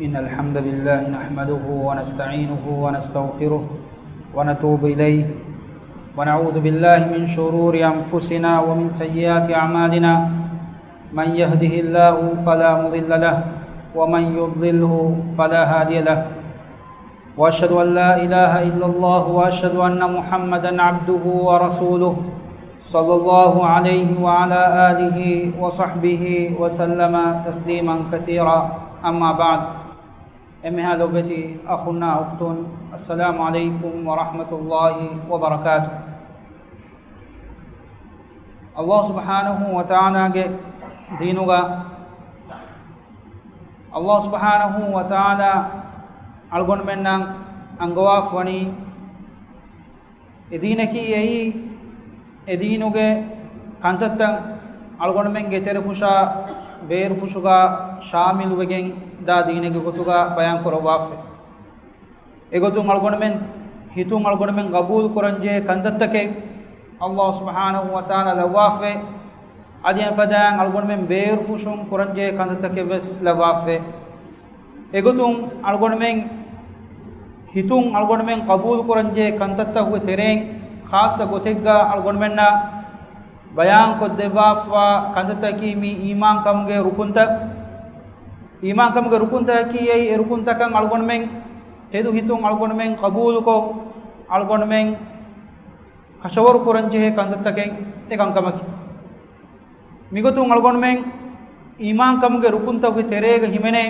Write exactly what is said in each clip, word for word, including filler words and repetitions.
إن الحمد لله نحمده ونستعينه ونستغفره ونتوب إليه، ونعوذ بالله من شرور أنفسنا ومن سيئات أعمالنا. من يهده الله فلا مضل له، ومن يضلله فلا هادي له. وأشهد أن لا إله إلا الله، وأشهد أن محمدا عبده ورسوله، صلى الله عليه وعلى آله وصحبه وسلم تسليما كثيرا. أما بعد. އެންމެހާ ލޮބުވެތި އަޚުންނާ އުޚްތުން، السلام عليكم ورحمة الله وبركاته. ﷲ ސުބްޙާނަހޫ ވަތަޢާލާގެ ދީނުގަ، ﷲ ސުބްޙާނަހޫ ވަތަޢާލާ އަޅުގަނޑުމެންނަށް އަންގަވާފަވަނީ، އެ ދީނަކީ އެއީ، އެ ދީނުގެ ކަންތައްތައް އަޅުގަނޑުމެންގެ ތެރެފުށާ ބޭރުފުށުގަ ޝާމިލުވެގެން ދާ ދީނެއްގެ ގޮތުގަ ބަޔާން ކުރައްވާފަ. އެގޮތުން އަޅުގަނޑުމެން ހިތުން އަޅުގަނޑުމެން ގަބޫލު ކުރަންޖެހޭ ކަންތައްތަކެއް ﷲ ސުބްޙާނަހޫ ވަތަޢާލާ ލައްވާފަ. އަދި އެފަދައިން އަޅުގަނޑުމެން ބޭރުފުށުން ކުރަންޖެހޭ ކަންތައްތަކެއް ވެސް ލައްވާފަ. އެގޮތުން އަޅުގަނޑުމެން ހިތުން އަޅުގަނޑުމެން ގަބޫލު ކުރަންޖެހޭ ކަންތައްތަކުގެ ތެރެއިން ޚާއްޞަ ގޮތެއްގަ އަޅުގަނޑުމެންނަށް ބަޔާންކޮށްދެއްވާފަވާ ކަންތައްތަކީ މި އީމާންކަމުގެ ރުކުންތައް. އީމާންކަމުގެ ރުކުންތަކަކީ އެއީ އެ ރުކުންތަކަށް އަޅުގަނޑުމެން ތެދު ހިތުން އަޅުގަނޑުމެން ޤަބޫލުކޮށް، އަޅުގަނޑުމެން ކަށަވަރު ކުރަންޖެހޭ ކަންތައްތަކެއް އެކަންކަމަކީ. މިގޮތުން އަޅުގަނޑުމެން އީމާންކަމުގެ ރުކުންތަކުގެ ތެރޭގަ ހިމެނޭ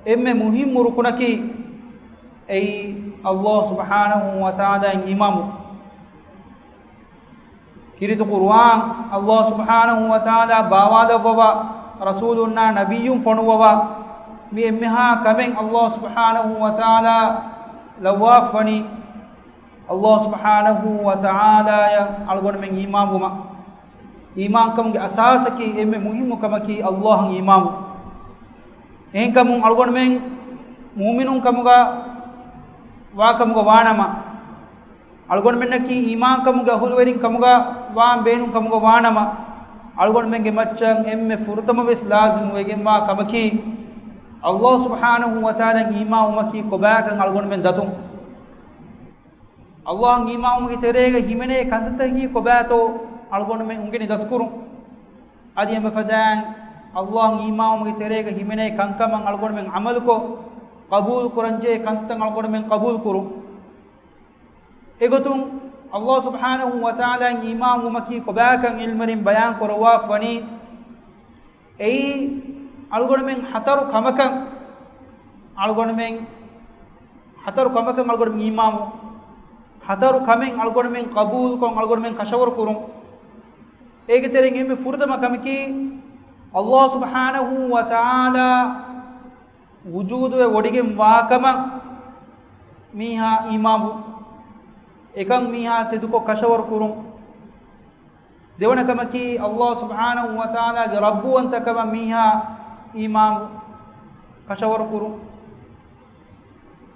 އެންމެ މުހިއްމު ރުކުނަކީ އެއީ ﷲ ސުބްޙާނަހޫ ވަތަޢާލާއަށް އީމާންވުން. ކީރިތި ޤުރުއާން ﷲ ސުބްޙާނަހޫ ވަތަޢާލާ ބާވާލައްވަވާ، ރަސޫލުންނާ ނަބިއްޔުން ފޮނުއްވަވާ، މި އެންމެހާ ކަމެއް ﷲ ސުބްޙާނަހޫ ވަތަޢާލާ ލައްވާފަވަނީ، ﷲ ސުބްޙާނަހޫ ވަތަޢާލާއަށް އަޅުގަނޑުމެން އީމާންވުމަށް. އީމާންކަމުގެ އަސާސަކީ އެންމެ މުހިއްމު ކަމަކީ ﷲއަށް އީމާންވުން. އެހެންކަމުން އަޅުގަނޑުމެން މުއުމިނުން ކަމުގަ ވާކަމުގަ ވާނަމަ، އަޅުގަނޑުމެންނަކީ އީމާންކަމުގެ އަހުލުވެރިން ކަމުގަ ވާން ބޭނުން ކަމުގަ ވާނަމަ، އަޅުގަނޑުމެންގެ މައްޗަށް އެންމެ ފުރަތަމަ ވެސް ލާޒިމު ވެގެންވާ ކަމަކީ، ﷲ ސުބްޙާނަހޫ ވަތަޢާލާއަށް އީމާންވުމަކީ ކޮބާކަން އަޅުގަނޑުމެން ދަތުން. ﷲއަށް އީމާންވުމުގެ ތެރޭގަ ހިމެނޭ ކަންތައްތަކަކީ ކޮބާތޯ އަޅުގަނޑުމެން އުނގެނި ދަސްކުރުން. އަދި އެންމެ ފަދައިން ﷲއަށް އީމާންވުމުގެ ތެރޭގަ ހިމެނޭ ކަންކަމަށް އަޅުގަނޑުމެން ޢަމަލުކޮށް، ޤަބޫލު ކުރަންޖެހޭ ކަންތައްތައް އަޅުގަނޑުމެން ޤަބޫލު ކުރުން. އެގޮތުން ﷲ ސުބްޙާނަހޫ ވަތަޢާލާއަށް އީމާންވުމަކީ ކޮބާކަން ޢިލްމުވެރިން ބަޔާން ކުރައްވާފަވަނީ، އެއީ އަޅުގަނޑުމެން ހަތަރު ކަމަކަށް އަޅުގަނޑުމެން، ހަތަރު ކަމަކަށް އަޅުގަނޑުމެން އީމާންވުން، ހަތަރު ކަމެއް އަޅުގަނޑުމެން ޤަބޫލުކޮށް، އަޅުގަނޑުމެން ކަށަވަރު ކުރުން. އޭގެ ތެރެއިން އެންމެ ފުރަތަމަ ކަމަކީ، ﷲ ސުބްޙާނަހޫ ވަތަޢާލާ ވުޖޫދުވެ ވޮޑިގެން ވާކަމަށް މީހާ އީމާންވުން. އެކަން މީހާ ތެދުކޮށް ކަށަވަރު ކުރުން. ދެވަނަ ކަމަކީ، ﷲ ސުބްޙާނަހޫ ވަތަޢާލާގެ ރައްބުވަންތަކަމަށް މީހާ އީމާންވުން، ކަށަވަރު ކުރުން.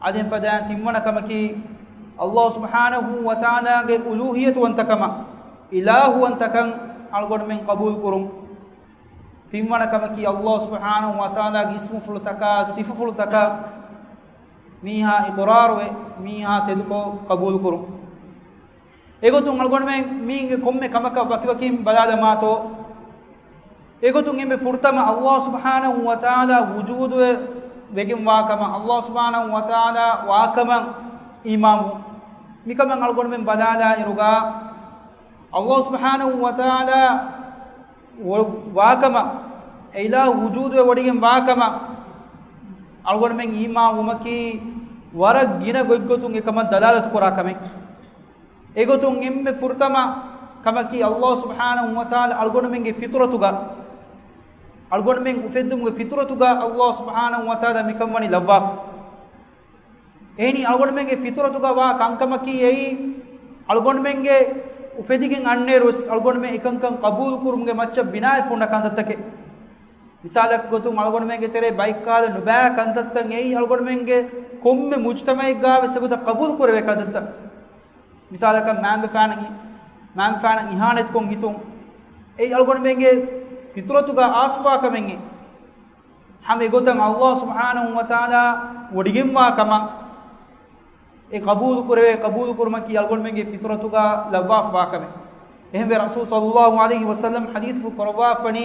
އަދި އެފަދައިން ތިންވަނަ ކަމަކީ، ﷲ ސުބްޙާނަހޫ ވަތަޢާލާގެ އުލޫހިއްޔަތުވަންތަކަމަށް، އިލާހުވަންތަކަން އަޅުގަނޑުމެން ޤަބޫލު ކުރުން. ތިންވަނަ ކަމަކީ، ﷲ ސުބްޙާނަހޫ ވަތަޢާލާގެ އިސްމުފުޅުތަކާ ސިފަފުޅުތަކަށް މީހާ އިޤުރާރުވެ، މީހާ ތެދުކޮށް ޤަބޫލު ކުރުން. އެގޮތުން އަޅުގަނޑުމެން މީގެ ކޮންމެ ކަމަކަށް ވަކިވަކިން ބަލާލަމާތޯ، އެގޮތުން އެންމެ ފުރަތަމަ ﷲ ސުބްޙާނަހޫ ވަތަޢާލާ ވުޖޫދުވެ ވެގެންވާކަމަށް، ﷲ ސުބްޙާނަހޫ ވަތަޢާލާ ވާކަމަށް އީމާންވުން. މިކަމަށް އަޅުގަނޑުމެން ބަލާލާއިރުގަ، ﷲ ސުބްޙާނަހޫ ވަތަޢާލާ ވ-، ވާކަމަށް، އެ އިލާހު ވުޖޫދުވެ ވޮޑިގެން ވާކަމަށް އަޅުގަނޑުމެން އީމާންވުމަކީ ވަރަށް ގިނަ ގޮތްގޮތުން އެކަމަށް ދަލާލަތު ކުރާ ކަމެއް. އެގޮތުން އެންމެ ފުރަތަމަ ކަމަކީ، ﷲ ސުބްޙާނަހޫ ވަތަޢާލާ އަޅުގަނޑުމެންގެ ފިޠުރަތުގަ، އަޅުގަނޑުމެން އުފެއްދުމުގެ ފިޠުރަތުގަ ﷲ ސުބްޙާނަހޫ ވަތަޢާލާ މިކަން ވަނީ ލައްވާފަ. އެހެނީ އަޅުގަނޑުމެންގެ ފިޠުރަތުގަ ވާ ކަންކަމަކީ އެއީ، އަޅުގަނޑުމެންގެ އުފެދިގެން އަންނައިރު ވެސް އަޅުގަނޑުމެން އެކަންކަން ޤަބޫލުކުރުމުގެ މައްޗަށް ބިނާވެ ފުންނަ ކަންތައްތަކެއް. މިސާލަކަށް ގޮތުން އަޅުގަނޑުމެންގެ ތެރޭ ބައެއްކާލަ ނުބައި ކަންތައްތައް އެއީ އަޅުގަނޑުމެންގެ ކޮންމެ މުޖްތަމަޢެއްގަ ވެސް އެގޮތަށް ޤަބޫލު ކުރެވޭ ކަންތައްތައް. މިސާލަކަށް މައިންބަފައިންނަށް އި-، މައިންބަފައިންނަށް އިހާނެތިކޮށް ހިތުން. އެއީ އަޅުގަނޑުމެންގެ ފިޠުރަތުގަ އާސްފާ ކަމެއް. ހަމަ އެގޮތަށް ﷲ ސުބްޙާނަހޫ ވަތަޢާލާ ވޮޑިގެންވާ ކަމަށް އެ ޤަބޫލު ކުރެވޭ، ޤަބޫލު ކުރުމަކީ އަޅުގަނޑުމެންގެ ފިޠުރަތުގަ ލައްވާފަވާ ކަމެއް. އެހެންވެ، ރަސޫލު ޞައްލައްލާހު ޢަލައިހި ވަސައްލަމް ޙަދީޘްފުޅު ކުރައްވާފަނީ،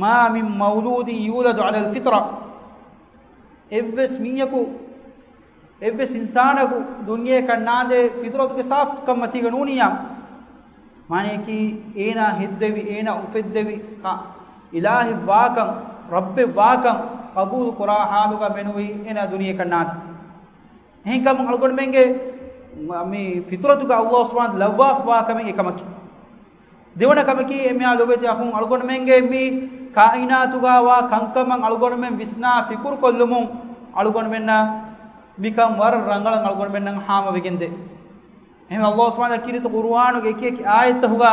"ما من مولود يولد على الفطرة." އެއްވެސް މީހަކު، އެއްވެސް އިންސާނަކު ދުނިޔެއަކަށް ނާންދޭ ފިޠުރަތުގެ ސާފުކަންމަތީގަ ނޫނިއްޔާ. މާނަޔަކީ، އޭނާ ހެއްދެވި، އޭނާ އުފެއްދެވި ކަ-، އިލާހެއް ވާކަން، ރައްބެއް ވާކަން ޤަބޫލު ކުރާ ޙާލުގަ މެނުވީ އޭނާ ދުނިޔެއަކަށް ނާންދޭ. އެހެންކަމުން އަޅުގަނޑުމެންގެ މި ފިޠުރަތުގަ ﷲ ސުބްޙާނަހޫ ލައްވާފަވާ ކަމެއް އެކަމަކީ. ދެވަނަ ކަމަކީ، އެންމެހާ ލޯބިވެތި އަޚުން، އަޅުގަނޑުމެންގެ މި ކާއިނާތުގަ ވާ ކަންކަމަށް އަޅުގަނޑުމެން ވިސްނާ ފިކުރުކޮށްލުމުން އަޅުގަނޑުމެންނަށް މިކަން ވަރަށް ރަނގަޅަށް އަޅުގަނޑުމެންނަށް ހާމަވެގެންދޭ. އެހެން ﷲ ސުބްޙާނަހޫ ކީރިތި ޤުރުއާނުގެ އެކި އެކި އާޔަތްތަކުގަ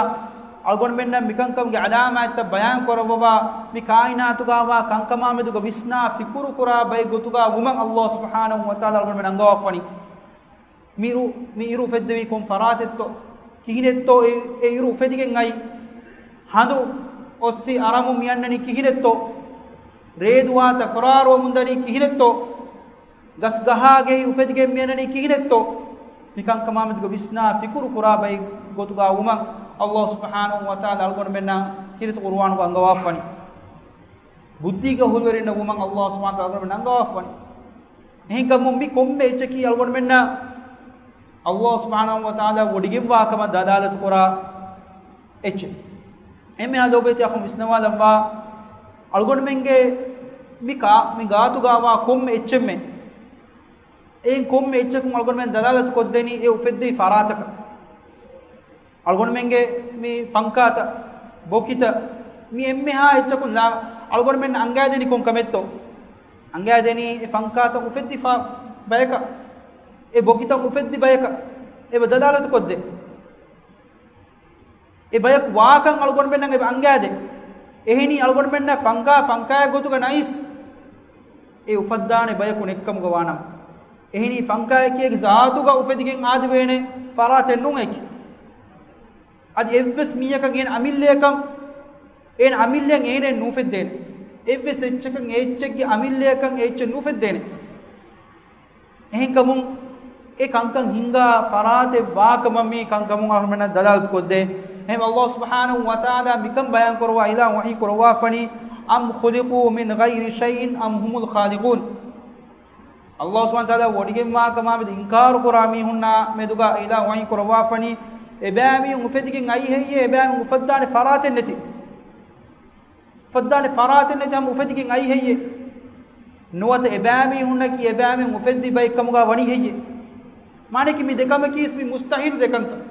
އަޅުގަނޑުމެންނަށް މިކަންކަމުގެ ޢަލާމާތްތައް ބަޔާން ކުރައްވަވާ، މި ކާއިނާތުގަ ވާ ކަންކަމާ މެދުގަ ވިސްނާ ފިކުރު ކުރާ ބައެއް ގޮތުގަ ވުމަށް ﷲ ސުބްޙާނަހޫ ވަތަޢާލާ އަޅުގަނޑުމެން އަންގަވާފަވަނީ. މިރު، މި އިރު އުފެއްދެވީ ކޮން ފަރާތެއްތޯ؟ ކިހިނެއްތޯ އެ، އެ އިރު އުފެދިގެން އައީ؟ ހަނދު އޮއްސި އަރަމުން މިއަންނަނީ ކިހިނެއްތޯ؟ ރޭދުވާ ތަކުރާރުވަމުންދަނީ ކިހިނެއްތޯ؟ ގަސްގަހާގެހި އުފެދިގެން މިއަންނަނީ ކިހިނެއްތޯ؟ މިކަންކަމާމެދުގަ ވިސްނާ ފިކުރު ކުރާ ބައެއް ގޮތުގަ ވުމަށް ﷲ ސުބްޙާނަހޫ ވަތަޢާލާ އަޅުގަނޑުމެންނަށް ކީރިތި ޤުރުއާނުގަ އަންގަވާފަވަނީ. ބުއްދީގެ އަހުލުވެރިންނަށް ވުމަށް ﷲ ސުބްޙާނަހޫ ވަތަޢާލާ އަޅުގަނޑުމެންނަށް އަންގަވާފަވަނީ. އެހެންކަމުން މި ކޮންމެ އެއްޗަކީ އަޅުގަނޑުމެންނަށް ﷲ ސުބްޙާނަހޫ ވަތަޢާލާ ވޮޑިގެންވާ ކަމަށް ދަލާލަތު ކުރާ އެއްޗެއް. އެންމެހާ ލޯބިވެތި އަޚުން ވިސްނަވާލައްވާ، އަޅުގަނޑުމެންގެ މި ކާ-، މި ގާތުގަ ވާ ކޮންމެ އެއްޗެއްމެ، އެއިން ކޮންމެ އެއްޗަކުން އަޅުގަނޑުމެން ދަލާލަތު ކޮށްދެނީ އެ އުފެއްދެވި ފަރާތަކަށް. އަޅުގަނޑުމެންގެ މި ފަންކާތައް، ބޮކިތައް، މި އެންމެހާ އެއްޗަކުން ލާ-، އަޅުގަނޑުމެން އަންގައިދެނީ ކޮން ކަމެއްތޯ؟ އަންގައިދެނީ އެ ފަންކާތައް އުފެއްދި ފާ-، ބަޔަކަށް، އެ ބޮކިތައް އުފެއްދި ބަޔަކަށް އެބަ ދަލާލަތު ކޮށްދޭ. އެ ބަޔަކު ވާކަން އަޅުގަނޑުމެންނަށް އެބަ އަންގައިދޭ. އެހެނީ އަޅުގަނޑުމެންނަށް ފަންކާ ފަންކާއެއް ގޮތުގަ ނައިސް، އެ އުފައްދާނެ ބަޔަކު ނެއްކަމުގަ ވާނަމަ. އެހެނީ ފަންކާއަކީ އޭގެ ޒާތުގަ އުފެދިގެން އާދެވޭނެ ފަރާތެއް ނޫން އެކި. އަދި އެއްވެސް މީހަކަށް އޭނަ އަމިއްލަޔަކަށް، އޭނަ އަމިއްލައަށް އޭނައެއް ނޫފެއްދޭނެ. އެއްވެސް އެއްޗަކަށް އެ އެއްޗެއްގެ އަމިއްލަޔަކަށް އެ އެއްޗެއް ނޫފެއްދޭނެ. އެހެންކަމުން އެ ކަންކަން ހިންގާ ފަރާތެއް ވާކަމަށް މި ކަންކަމުން އަހަރުމެންނަށް ދަލާލަތު ކޮށްދޭ. އެހެން ﷲ ސުބްޙާނަހޫ ވަތަޢާލާ މިކަން ބަޔާން ކުރައްވާ އިލާހު ވަޙީ ކުރައްވާފަނީ، "أَمْ خُلِقُوا مِنْ غَيْرِ شَيْءٍ أَمْ هُمُ الْخَالِقُونَ." ﷲ ސުބްޙާނަހޫ ވަތަޢާލާ ވޮޑިގެންވާ ކަމާމެދު އިންކާރު ކުރާ މީހުންނާ މެދުގަ އިލާހު ވަޙީ ކުރައްވާފަނީ، އެބައިމީހުން އުފެދިގެން އައީ ހެއްޔޭ؟ އެބައިމީހުން އުފައްދާނެ ފަރާތެއް ނެތި. އުފައްދާނެ ފަރާތެއް ނެތި ހަމަ އުފެދިގެން އައީ ހެއްޔޭ؟ ނުވަތަ އެބައިމީހުންނަކީ އެބައިމީހުން އުފެއްދި ބައެއް ކަމުގަ ވަނީ ހެއްޔޭ؟ މާނައަކީ މި ދެކަމަކީ މި މުސްތަޙީލު ދެކަންތައް.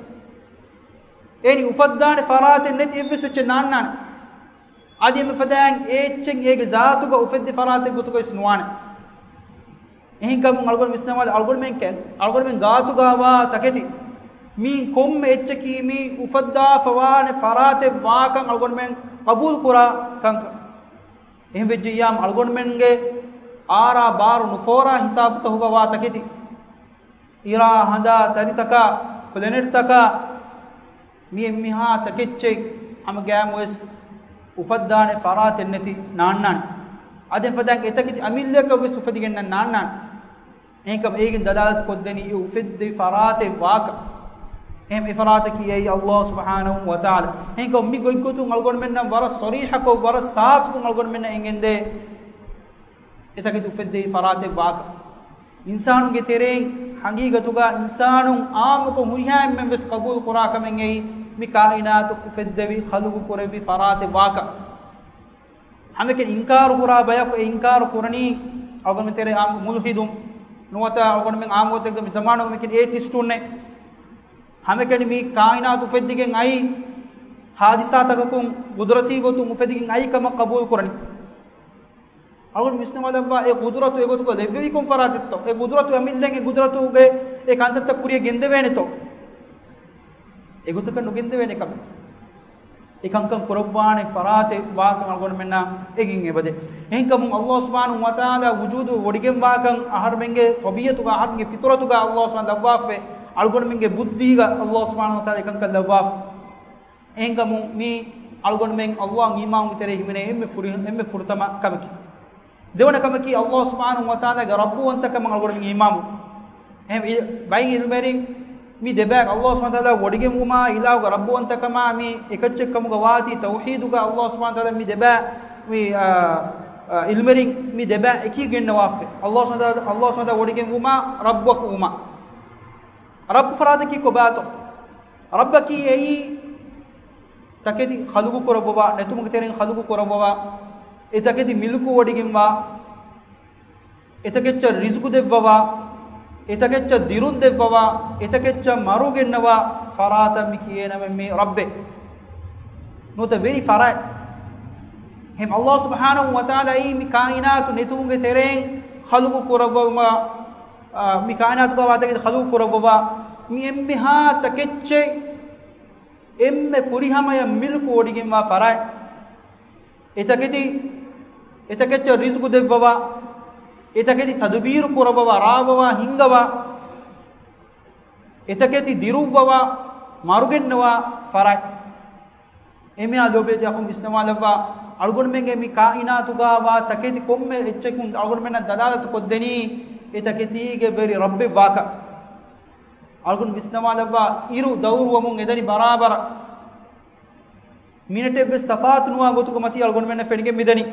އެހެނީ އުފައްދާނެ ފަރާތެއް ނެތި އެއްވެސް އެއްޗެއް ނާންނާނެ. އަދި އެންމެ ފަދައިން އެ އެއްޗެއް އޭގެ ޒާތުގަ އުފެއްދި ފަރާތެއް ގޮތުގައި ވެސް ނުވާނެ. އެހެންކަމުން އަޅުގަނޑު ވިސްނަވާލި އަޅުގަނޑުމެން ކެ-، އަޅުގަނޑުމެން ގާތުގަ ވާ ތަކެތި މީ ކޮންމެ އެއްޗަކީ މީ އުފައްދާފަވާނެ ފަރާތެއް ވާކަން އަޅުގަނޑުމެން ޤަބޫލު ކުރާ ކަންކަން. އެހެން ވެއްޖެއްޔާމު އަޅުގަނޑުމެންގެ އާރާ ބާރު ނުފޯރާ ހިސާބުތަކުގަ ވާ ތަކެތި، އިރާ ހަނދާ ތަރިތަކާ، ޕްލެނެޓްތަކާ، މި އެންމެހާ ތަކެއްޗެއް ހަމަ ގައިމުވެސް އުފައްދާނެ ފަރާތެއް ނެތި ނާންނާނެ. އަދި އެންމެ ފަދައިން އެތަކެތި އަމިއްލައަކަށް ވެސް އުފެދިގެންނަން ނާންނާނެ. އެހެންކަމުން އޭގެން ދަލާލަތު ކޮށްދެނީ އެ އުފެއްދެވި ފަރާތެއް ވާކަން. އެހެން އެ ފަރާތަކީ އެއީ ﷲ ސުބްޙާނަހޫ ވަތަޢާލާ. އެހެންކަމުން މި ގޮތްގޮތުން އަޅުގަނޑުމެންނަށް ވަރަށް ޞަރީޙަކޮށް، ވަރަށް ސާފުކޮށް އަޅުގަނޑުމެންނަށް އެނގެންދޭ އެތަކެތި އުފެއްދެވި ފަރާތެއް ވާކަން. އިންސާނުންގެ ތެރެއިން ހަގީގަތުގަ އިންސާނުން އާއްމުކޮށް ހުރިހާ އެންމެން ވެސް ޤަބޫލު ކުރާ ކަމެއް އެއީ މި ކާއިނާތު އުފެއްދެވި ޚަލްޤު ކުރެއްވި ފަރާތެއް ވާކަން. ހަމައެކަނި އިންކާރު ކުރާ ބަޔަކު އެ އިންކާރު ކުރަނީ އަޅުގަނޑުމެން ތެރޭ އާއްމު މުލްޙިދުން ނުވަތަ އަޅުގަނޑުމެން އާއްމު ގޮތެއްގަ މި ޒަމާނުގަ މިކަން އޭތިސްޓުންނޭ. ހަމައެކަނި މި ކާއިނާތު އުފެއްދިގެން އައީ ހާދިސާތަކަކުން ޤުދުރަތީ ގޮތުން އުފެދިގެން އައި ކަމަށް ޤަބޫލު ކުރަނީ. އަޅުގަނޑު ވިސްނަވާލައްވާ އެ ޤުދުރަތު އެގޮތުގަ ލެއްވެވީ ކޮން ފަރާތެއްތޯ؟ އެ ޤުދުރަތު އަމިއްލައިން އެ ޤުދުރަތުގެ އެ ކަންތައްތައް ކުރިޔަށް ގެންދެވޭނެތޯ؟ އެގޮތަކަށް ނުގެންދެވޭނެ ކަމެއް. އެ ކަންކަން ކުރައްވާނެ ފަރާތެއް ވާކަން އަޅުގަނޑުމެންނަށް އެނގެން އެބަދޭ. އެހެންކަމުން ﷲ ސުބްޙާނަހޫ ވަތަޢާލާ ވުޖޫދު ވޮޑިގެންވާކަން އަހަރުމެންގެ ޠަބީޢަތުގަ، އަހަރުމެންގެ ފިޠުރަތުގަ ﷲ ސުބްޙާނަހޫ ލައްވާފައި، އަޅުގަނޑުމެންގެ ބުއްދީގަ ﷲ ސުބްޙާނަހޫ ވަތަޢާލާ އެ ކަންކަން ލައްވާފަ. އެހެންކަމުން މީ އަޅުގަނޑުމެން ﷲ އަށް އީމާންވުމުގެ ތެރޭ ހިމެނޭ އެންމެ ފުރި-، އެންމެ ފުރަތަމަ ކަމަކީ. ދެވަނަ ކަމަކީ، ﷲ ސުބްޙާނަހޫ ވަތަޢާލާގެ ރައްބުވަންތަކަމަށް އަޅުގަނޑުމެން އީމާންވުން. އެހެން އި-، ބައެއް ޢިލްމުވެރިން މި ދެބައި ﷲ ސުބްޙާނަހޫ ވަތަޢާލާ ވޮޑިގެންވުމާ، އިލާހުގެ ރައްބުވަންތަކަމާ މި އެކައްޗެއްކަމުގަ ވާތީ، ތައުޙީދުގަ ﷲ ސުބްޙާނަހޫ ވަތަޢާލާ މި ދެބައި، މި، އާ، އާ، ޢިލްމުވެރިން މި ދެބައި އެކީ ގެންނަވާފަ. ﷲ ސުބްޙާނަހޫ ވަތަޢާލާ، ﷲ ސުބްޙާނަހޫ ވަތަޢާލާ ވޮޑިގެންވުމާ، ރައްބުވަކުވުމާ. ރައްބު ފަރާތަކީ ކޮބާތޯ؟ ރައްބަކީ އެއީ ތަކެތި ޚަލްޤު ކުރައްވަވާ، ނެތުމުގެ ތެރެއިން ޚަލްޤު ކުރައްވަވާ، އެ ތަކެތި މިލްކު ވޮޑިގެންވާ، އެތަކެއްޗަށް ރިޒުޤު ދެއްވަވާ، އެތަކެއްޗަށް ދިރުން ދެއްވަވާ، އެތަކެއްޗަށް މަރު ގެންނަވާ ފަރާތަށް މި ކިޔޭނަމެ މި ރައްބެއް. ނުވަތަ ވެރި ފަރާތް. އެހެން ﷲ ސުބްޙާނަހޫ ވަތަޢާލާ އެއީ މި ކާއިނާތު ނެތުމުގެ ތެރެއިން ޚަލްޤު ކުރައްވަވުމަށް، އާ، މި ކާއިނާތުގަ ވާ ތަކެތި ޚަލްޤު ކުރައްވަވާ، މި އެންމެހާ ތަކެއްޗެއް އެންމެ ފުރިހަމަޔަށް މިލްކު ވޮޑިގެންވާ ފަރާތް. އެތަކެތި، އެތަކެއްޗަށް ރިޒުޤު ދެއްވަވާ، އެތަކެތި ތަދުބީރު ކުރައްވަވާ، ރާވަވާ، ހިންގަވާ، އެތަކެތި ދިރުއްވަވާ، މަރުގެންނަވާ ފަރާތް. އެމެޔާ ލޯބިވެތި އަޚުން ވިސްނަވާލައްވާ، އަޅުގަނޑުމެންގެ މި ކާއިނާތުގަ ވާ ތަކެތި ކޮންމެ އެއްޗަކުން އަޅުގަނޑުމެންނަށް ދަލާލަތު ކޮށްދެނީ އެ ތަކެތީގެ ވެރި ރައްބެއް ވާކަށް. އަޅުގަނޑު ވިސްނަވާލައްވާ، އިރު ދައުރުވަމުން އެދަނީ ބަރާބަރަށް. މިނެޓެއްވެސް ތަފާތު ނުވާ ގޮތުގަ މަތީ އަޅުގަނޑުމެންނަށް ފެނިގެން މިދަނީ.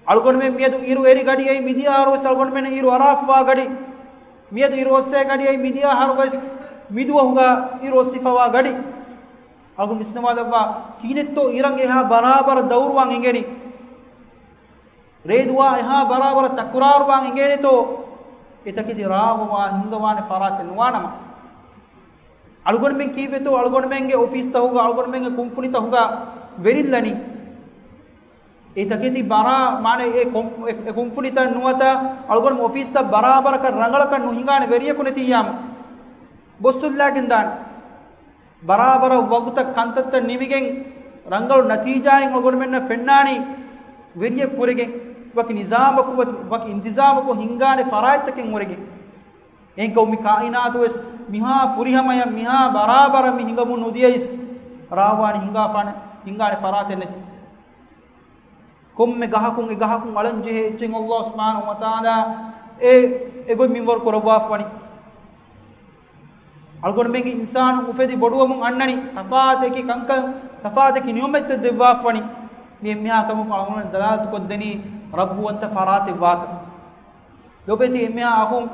އަޅުގަނޑުމެން މިއަދު އިރު އެރި ގަޑިއައި މިދިޔަ އަހަރުވެސް އަޅުގަނޑުމެން އިރު އަރާފަވާ ގަޑި. މިއަދު އިރު އޮއްސޭ ގަޑިއައި މިދިޔަ އަހަރުވެސް މިދުވަހުގަ އިރު އޮއްސިފަވާ ގަޑި. އަޅުގަނޑު ވިސްނަވާލައްވާ، ކިހިނެއްތޯ އިރަށް އެހާ ބަރާބަރަށް ދައުރުވާން އެނގެނީ؟ ރޭދުވާ އެހާ ބަރާބަރަށް ތަކުރާރުވާން އެނގޭނެތޯ؟ އެތަކެތި ރާވަވާ ހިންގަވާނެ ފަރާތެއް ނުވާނަމަ. އަޅުގަނޑުމެން ކީއްވެތޯ އަޅުގަނޑުމެންގެ އޮފީސްތަކުގަ، އަޅުގަނޑުމެންގެ ކުންފުނިތަކުގަ ވެރިން ލަނީ؟ އެ ތަކެތި ބަރާ، މާނަ އެ ކޮން-، އެ، އެ ކުންފުނިތައް ނުވަތަ އަޅުގަނޑު އޮފީސްތައް ބަރާބަރަކަށް ރަނގަޅަކަށް ނުހިނގާނެ ވެރިޔަކު ނެތިއްޔާމު. ބޮއްސުން ލާގެން ދާނެ. ބަރާބަރަށް ވަގުތަށް ކަންތައްތައް ނިމިގެން، ރަނގަޅު ނަތީޖާއެއް އަޅުގަނޑުމެންނަށް ފެންނާނީ ވެރިޔަކު ކުރެގެން، ވަކި ނިޒާމަކު، ވަކި، ވަކި އިންތިޒާމަކު ހިންގާނެ ފަރާތްތަކެއް އުރެގެން. އެހެންކަމުން މި ކާއިނާތުވެސް މިހާ ފުރިހަމަޔަށް، މިހާ ބަރާބަރަށް މި ހިނގަމުން ނުދިޔައިސް، ރާވާނެ ހިނގާފާނެ، ހިނގާނެ ފަރާތެއް ނެތި. ކޮންމެ ގަހަކުން އެ ގަހަކުން އަޅަންޖެހޭ އެއްޗެއް ﷲ ސުބްޙާނަހޫ ވަތަޢާލާ އެ، އެގޮތް މިންވަރު ކުރައްވާފަވަނީ. އަޅުގަނޑުމެންގެ އިންސާނުން އުފެދި ބޮޑުވަމުން އަންނަނީ، ތަފާތަކި ކަންކަން، ތަފާތަކި ނިޢުމަތްތައް ދެއްވާފަވަނީ. މި އެންމެހާ ކަމަކު އަޅުގަނޑު ދަލާލަތު ކޮށްދެނީ ރައްބުވަންތަ ފަރާތެއް ވާކަށް. ލޯބިވެތި އެންމެހާ އަޚުން،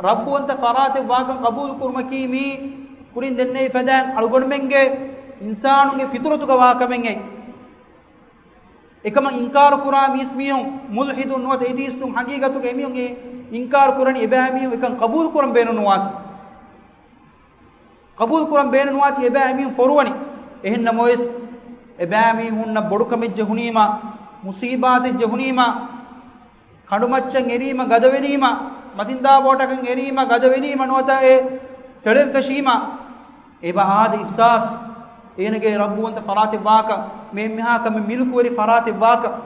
ރައްބުވަންތަ ފަރާތެއް ވާކަން ޤަބޫލު ކުރުމަކީ މީ ކުރިން ދެންނެވި ފަދައިން އަޅުގަނޑުމެންގެ އިންސާނުންގެ ފިޠުރަތުގަ ވާ ކަމެއް އެއް. އެކަމަށް އިންކާރު ކުރާ މީސްމީހުން، މުލްޙިދުން ނުވަތަ އެތީސްޓުން، ޙަޤީޤަތުގަ އެމީހުން އެ އިންކާރު ކުރަނީ އެބައިމީހުން އެކަން ޤަބޫލު ކުރަން ބޭނުން ނުވާތީ. ޤަބޫލު ކުރަން ބޭނުން ނުވާތީ އެބައިމީހުން ފޮރުވަނީ. އެހެން ނަމަވެސް، އެބައިމީހުންނަށް ބޮޑުކަމެއް ޖެހުނީމަ، މުޞީބާތެއް ޖެހުނީމަ، ކަނޑުމައްޗަށް އެރީމަ ގަދަވެލީމަ، މަތިންދާ ބޯޓަކަށް އެރީމަ ގަދަވެލީމަ ނުވަތަ އެ ތެޅެން ފެށީމަ، އެބަ އާދެ އިޙްސާސް، އޭނަގެ ރައްބުވަންތަ ފަރާތެއް ވާކަށް، މި އެންމެހާ ކަމެއް މިލްކުވެރި ފަރާތެއް ވާކަށް.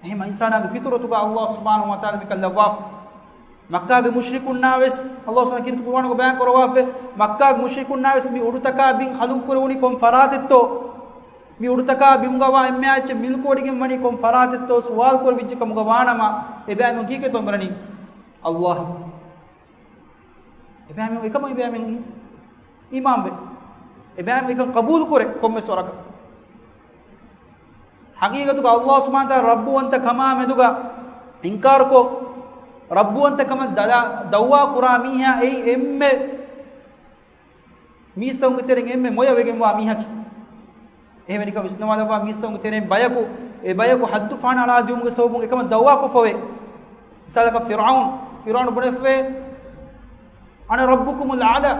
އެހެން އިންސާނާގެ ފިޠުރަތުގަ ﷲ ސުބްޙާނަހޫ ވަތަޢާލާ މިކަން ލައްވާފަ. މައްކާގެ މުޝްރިކުންނާވެސް ﷲ ސުބްޙާނަހޫ ކީރިތި ޤުރުއާނުގަ ބަޔާން ކުރައްވާފައި، މައްކާގެ މުޝްރިކުންނާވެސް މި އުޑުތަކާ ބިން ޚަލްޤު ކުރެވުނީ ކޮން ފަރާތެއްތޯ؟ މި އުޑުތަކާ ބިމުގަވާ އެންމެހާ އެއްޗެއް މިލްކުވޮޑިގެން ވަނީ ކޮން ފަރާތެއްތޯ ސުވާލު ކުރެވިއްޖެ ކަމުގަ ވާނަމަ، އެބައިމީހުން ކީކޭތޯ އަނބުރަނީ؟ ﷲ. އެބައިމީހުން އެކަމަށް އެބައިމީހުން އީމާންވޭ. އެބައިމީހުން އެކަން ޤަބޫލު ކުރޭ ކޮންމެސް ވަރަކަށް. ޙަޤީޤަތުގަ ﷲ ސުބްޙާނަހޫ ވަތަޢާލާ ރައްބުވަންތަ ކަމާ މެދުގަ އިންކާރުކޮށް، ރައްބުވަންތަ ކަމަށް ދަލާ-، ދައުވާ ކުރާ މީހާ އެއީ އެންމެ މީސްތަކުންގެ ތެރެއިން އެންމެ މޮޔަ ވެގެންވާ މީހަކީ. އެހެންވެ ނިކަން ވިސްނަވާލައްވާ މީސްތަކުންގެ ތެރެއިން ބަޔަކު، އެ ބަޔަކު ޙައްދު ފަހަނަ އަޅާދިއުމުގެ ސަބަބުން އެކަމަށް ދައުވާކޮށްފަވޭ. މިސާލަކަށް ފިރްޢައުން، ފިރްޢައުން ބުނެފަވޭ، "أنا ربكم الأعلى."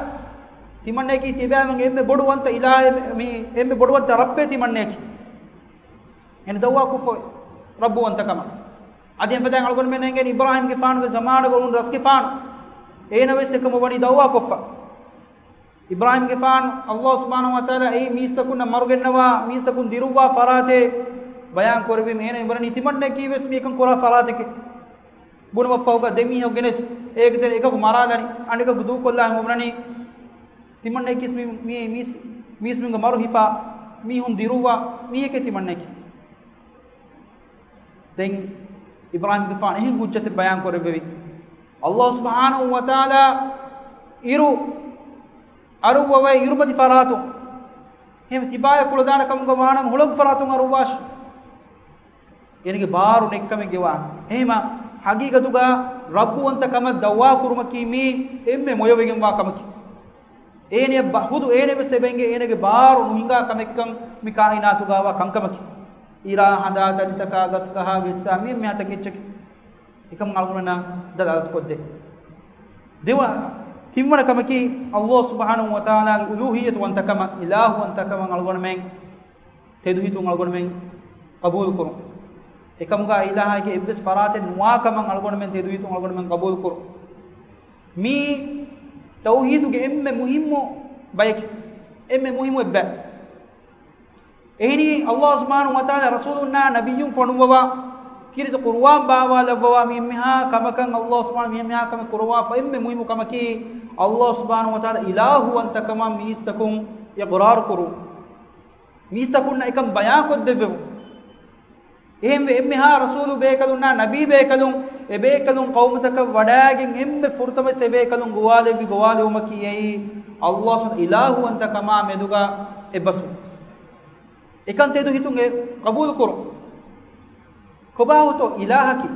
ތިމަންނައަކީ ތިބާމެން އެންމެ ބޮޑުވަންތަ އިލާހެއް، މި އެންމެ ބޮޑުވަންތަ ރައްބޭ ތިމަންނައަކީ. އޭނަ ދައުވާކޮށްފަވޭ ރައްބުވަންތަކަމަށް. އަދި އެފަދައިން އަޅުގަނޑުމެން އެނގެން އިބްރާހީމްގެފާނުގެ ޒަމާނުގަ އުޅުނު ރަސްގެފާނު. އޭނަ ވެސް އެކަމަށް ވަނީ ދައުވާކޮށްފަ. އިބްރާހީމްގެފާނު ﷲ ސުބްޙާނަހޫ ވަތަޢާލާ އެއީ މީސްތަކުންނަށް މަރުގެންނަވާ، މީސްތަކުން ދިރުއްވާ ފަރާތެއް ބަޔާން ކުރެއްވީމަ، އޭނަ އެނބުރަނީ ތިމަންނައަކީ ވެސް މި އެކަން ކުރާ ފަރާތެކޭ. ބުނުމަށްފަހުގަ ދެ މީހަކު ގެނެސް، އޭގެ ތެރެ އެކަކު މަރާލަނީ، އަނެކަކު ދޫކޮށްލާ އެނބުރަނީ. ތިމަންނައަކީ ވެސް މި، މި، މީސް، މީސްމީހުންގެ މަރު ހިފާ، މީހުން ދިރުއްވާ މީހެކޭ ތިމަންނައަކީ. ދެން އިބްރާހީމްގެފާނު އެހެން ހުއްޖަތެއް ބަޔާން ކުރެއްވެވި. އައްލާހު ސުބްޙާނަހު ވަތަޢާލާ އިރު އަރުއްވަވައި އިރުމަތި ފަރާތުން އެހެން ތިބާއެއް ކުޅަދާނަ ކަމުގަ ވާނަމަ ހުޅަނގު ފަރާތުން އަރުއްވާށި. އޭނަގެ ބާރު ނެތްކަމެއްގެ ވާހަކަ. އެހެމަ ހަގީގަތުގަ ރައްބުވަންތަ ކަމަށް ދައުވާ ކުރުމަކީ މީ އެންމެ މޮޔަވެގެންވާ ކަމަކީ. އޭނަ ބަ-، ހުދު އޭނަ ވެސް އެބަ އިނގޭ އޭނަގެ ބާރު ނުހިނގާ ކަމެއްކަން މި ކާއިނާތުގަވާ ކަންކަމަކީ. އިރާ ހަނދާ ތަނިތަކާ ގަސްގަހާ ގެއްސާ މި އެންމެހާ ތަކެއްޗަކީ. އެކަމަށް އަޅުގަނޑުމެންނަށް ދަލާލަތުކޮށްދޭ. ދެވަ-، ތިންވަނަ ކަމަކީ، އައްލާހު ސުބްޙާނަހު ވަތަޢާލާގެ އުލޫހިއްޔަތުވަންތަކަމަށް، އިލާހުވަންތަކަމަށް އަޅުގަނޑުމެން ތެދުހިތުން އަޅުގަނޑުމެން ޤަބޫލުކުރުން. އެކަމުގަ އިލާހެއްގެ އެއްވެސް ފަރާތެއް ނުވާކަމަށް އަޅުގަނޑުމެން ތެދުހިތުން އަޅުގަނޑުމެން ޤަބޫލުކުރުން. މީ ތައުޙީދުގެ އެންމެ މުހިއްމު ބަޔަކީ. އެންމެ މުހިއްމު އެއްބައި. އެހެނީ، އައްލާހު ސުބްޙާނަހު ވަތަޢާލާ ރަސޫލުންނާ ނަބިއްޔުން ފޮނުއްވަވާ، ކީރިތި ޤުރުއާން ބާވާލައްވަވާ މި އެންމެހާ ކަމަކަށް އައްލާހު ސުބްޙާނަހު މި އެންމެހާ ކަމެއް ކުރައްވާފަ އެންމެ މުހިއްމު ކަމަކީ، އައްލާހު ސުބްޙާނަހު ވަތަޢާލާ އިލާހުވަންތަކަމަށް މީސްތަކުން އިޤްރާރު ކުރުން. މީސްތަކުންނަށް އެކަން ބަޔާންކޮށްދެއްވެވުން. އެހެންވެ، އެންމެހާ ރަސޫލު ބޭކަލުންނާ ނަބީ ބޭކަލުން އެ ބޭކަލުން ޤައުމުތަކަށް ވަޑައިގެން އެންމެ ފުރަތަމަވެސް އެ ބޭކަލުން ގޮވާލެއްވި ގޮވާލެވުމަކީ އެއީ، އައްލާހު ސުބްޙާނަހު އިލާހުވަންތަކަމާ މެދުގަ އެއްބަސްވުން. އެކަން ތެދު ހިތުން އެ ޤަބޫލުކުރުން. ކޮބާހުތޯ އިލާހަކީ؟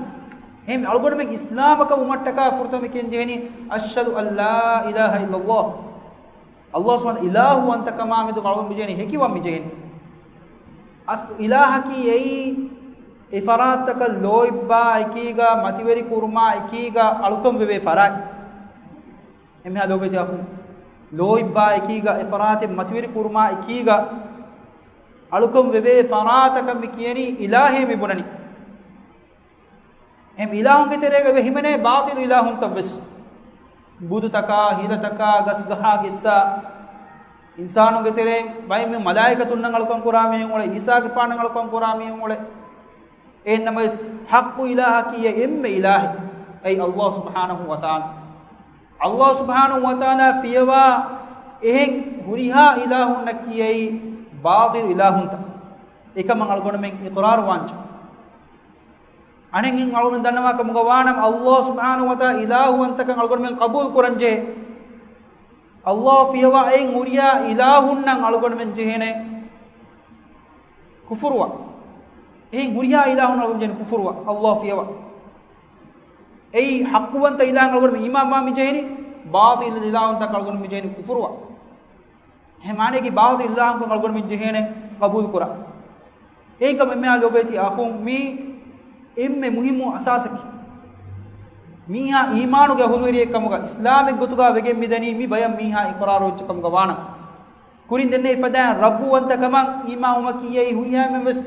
އެހެން އަޅުގަނޑުމެން އިސްލާމަކަށް ވުމަށްޓަކާ ފުރަތަމަ ކިޔަން ޖެހެނީ، އަޝްހަދު އައްލާ އިލާހަ އިއްލައްލާހު. އައްލާހު ސުބްޙާނަހު އިލާހުވަންތަކަމާ މެދު އަޅުގަނޑު މިޖެހެނީ، ހެކިވަން މިޖެހެނީ. އަސްލު އިލާހަކީ އެއީ، އެ ފަރާތްތަކަށް ލޯތްބާ އެކީގަ، މަތިވެރި ކުރުމާ އެކީގަ އަޅުކަން ވެވޭ ފަރާތް. އެންމެހާ ލޯބިވެތި އަޚުން، ލޯތްބާ އެކީގަ، އެ ފަރާތެއް މަތިވެރި ކުރުމާ އެކީގަ އަޅުކަން ވެވޭ ފަރާތަކަށް މި ކިޔަނީ އިލާހޭ މި ބުނަނީ. އެހެން އިލާހުންގެ ތެރޭގަ އެބަ ހިމެނޭ ބާޠިލު އިލާހުންތައް ވެސް. ބުދުތަކާ، ހިލަތަކާ، ގަސްގަހާ ގެއްސާ، އިންސާނުންގެ ތެރެއިން ބައެއް މި މަލާއިކަތުންނަށް އަޅުކަން ކުރާ މީހުން އުޅޭ، އީސާގެފާނަށް އަޅުކަން ކުރާ މީހުން އުޅޭ. އެހެންނަމަވެސް، ޙައްޤު އިލާހަކީ އެ އެންމެ އިލާހެއް. އެއީ އައްލާހު ސުބްޙާނަހު ވަތަޢާލާ. އައްލާހު ސުބްޙާނަހު ވަތަޢާލާ ފިޔަވާ އެހެން ހުރިހާ އިލާހުންނަކީ އެއީ ބާޠިލު އިލާހުންތައް. އެކަމަށް އަޅުގަނޑުމެން އިޤްރާރު ވާންޖެ. އަނެއް އިން އަޅުގަނޑު ދަންނަވާ ކަމުގަ ވާނަމަ، އައްލާހު ސުބްޙާނަހު ވަތަޢާލާ އިލާހުވަންތަކަން އަޅުގަނޑުމެން ޤަބޫލު ކުރަންޖެހޭ. އައްލާހު ފިޔަވާ އެއިން ހުރިހާ އިލާހުންނަށް އަޅުގަނޑުމެން ޖެހޭނެ ކުފުރުވާ. އެއިން ހުރިހާ އިލާހުން އަޅުގަނޑު ޖެހޭނެ ކުފުރުވާ، އައްލާހު ފިޔަވާ. އެއީ ޙައްޤުވަންތަ އިލާހަށް އަޅުގަނޑުމެން އީމާންވާ މި ޖެހޭނީ، ބާޠިލު އިލާހުންތަކަށް އަޅުގަނޑު މި ޖެހޭނީ ކުފުރުވާ. އެހެން މާނައަކީ ބާޠިލު އިލާހުން އަޅުގަނޑުމެން ޖެހޭނެ ޤަބޫލު ކުރާ. އެހެންކަމުން އެންމެހާ ލޯބިވެތި އަޚުން، މީ އެންމެ މުހިއްމު އަސާސަކީ. މީހާ އީމާނުގެ އަހުލުވެރިއެއް ކަމުގަ، އިސްލާމެއް ގޮތުގަ ވެގެން މިދަނީ މި ބަޔަށް މީހާ އިޤްރާރު ވެއްޖެ ކަމުގަ ވާނަމަ. ކުރިން ދެންނެވި ފަދައިން ރައްބުވަންތަކަމަށް އީމާންވުމަކީ އެއީ ހުރިހާ އެންމެން ވެސް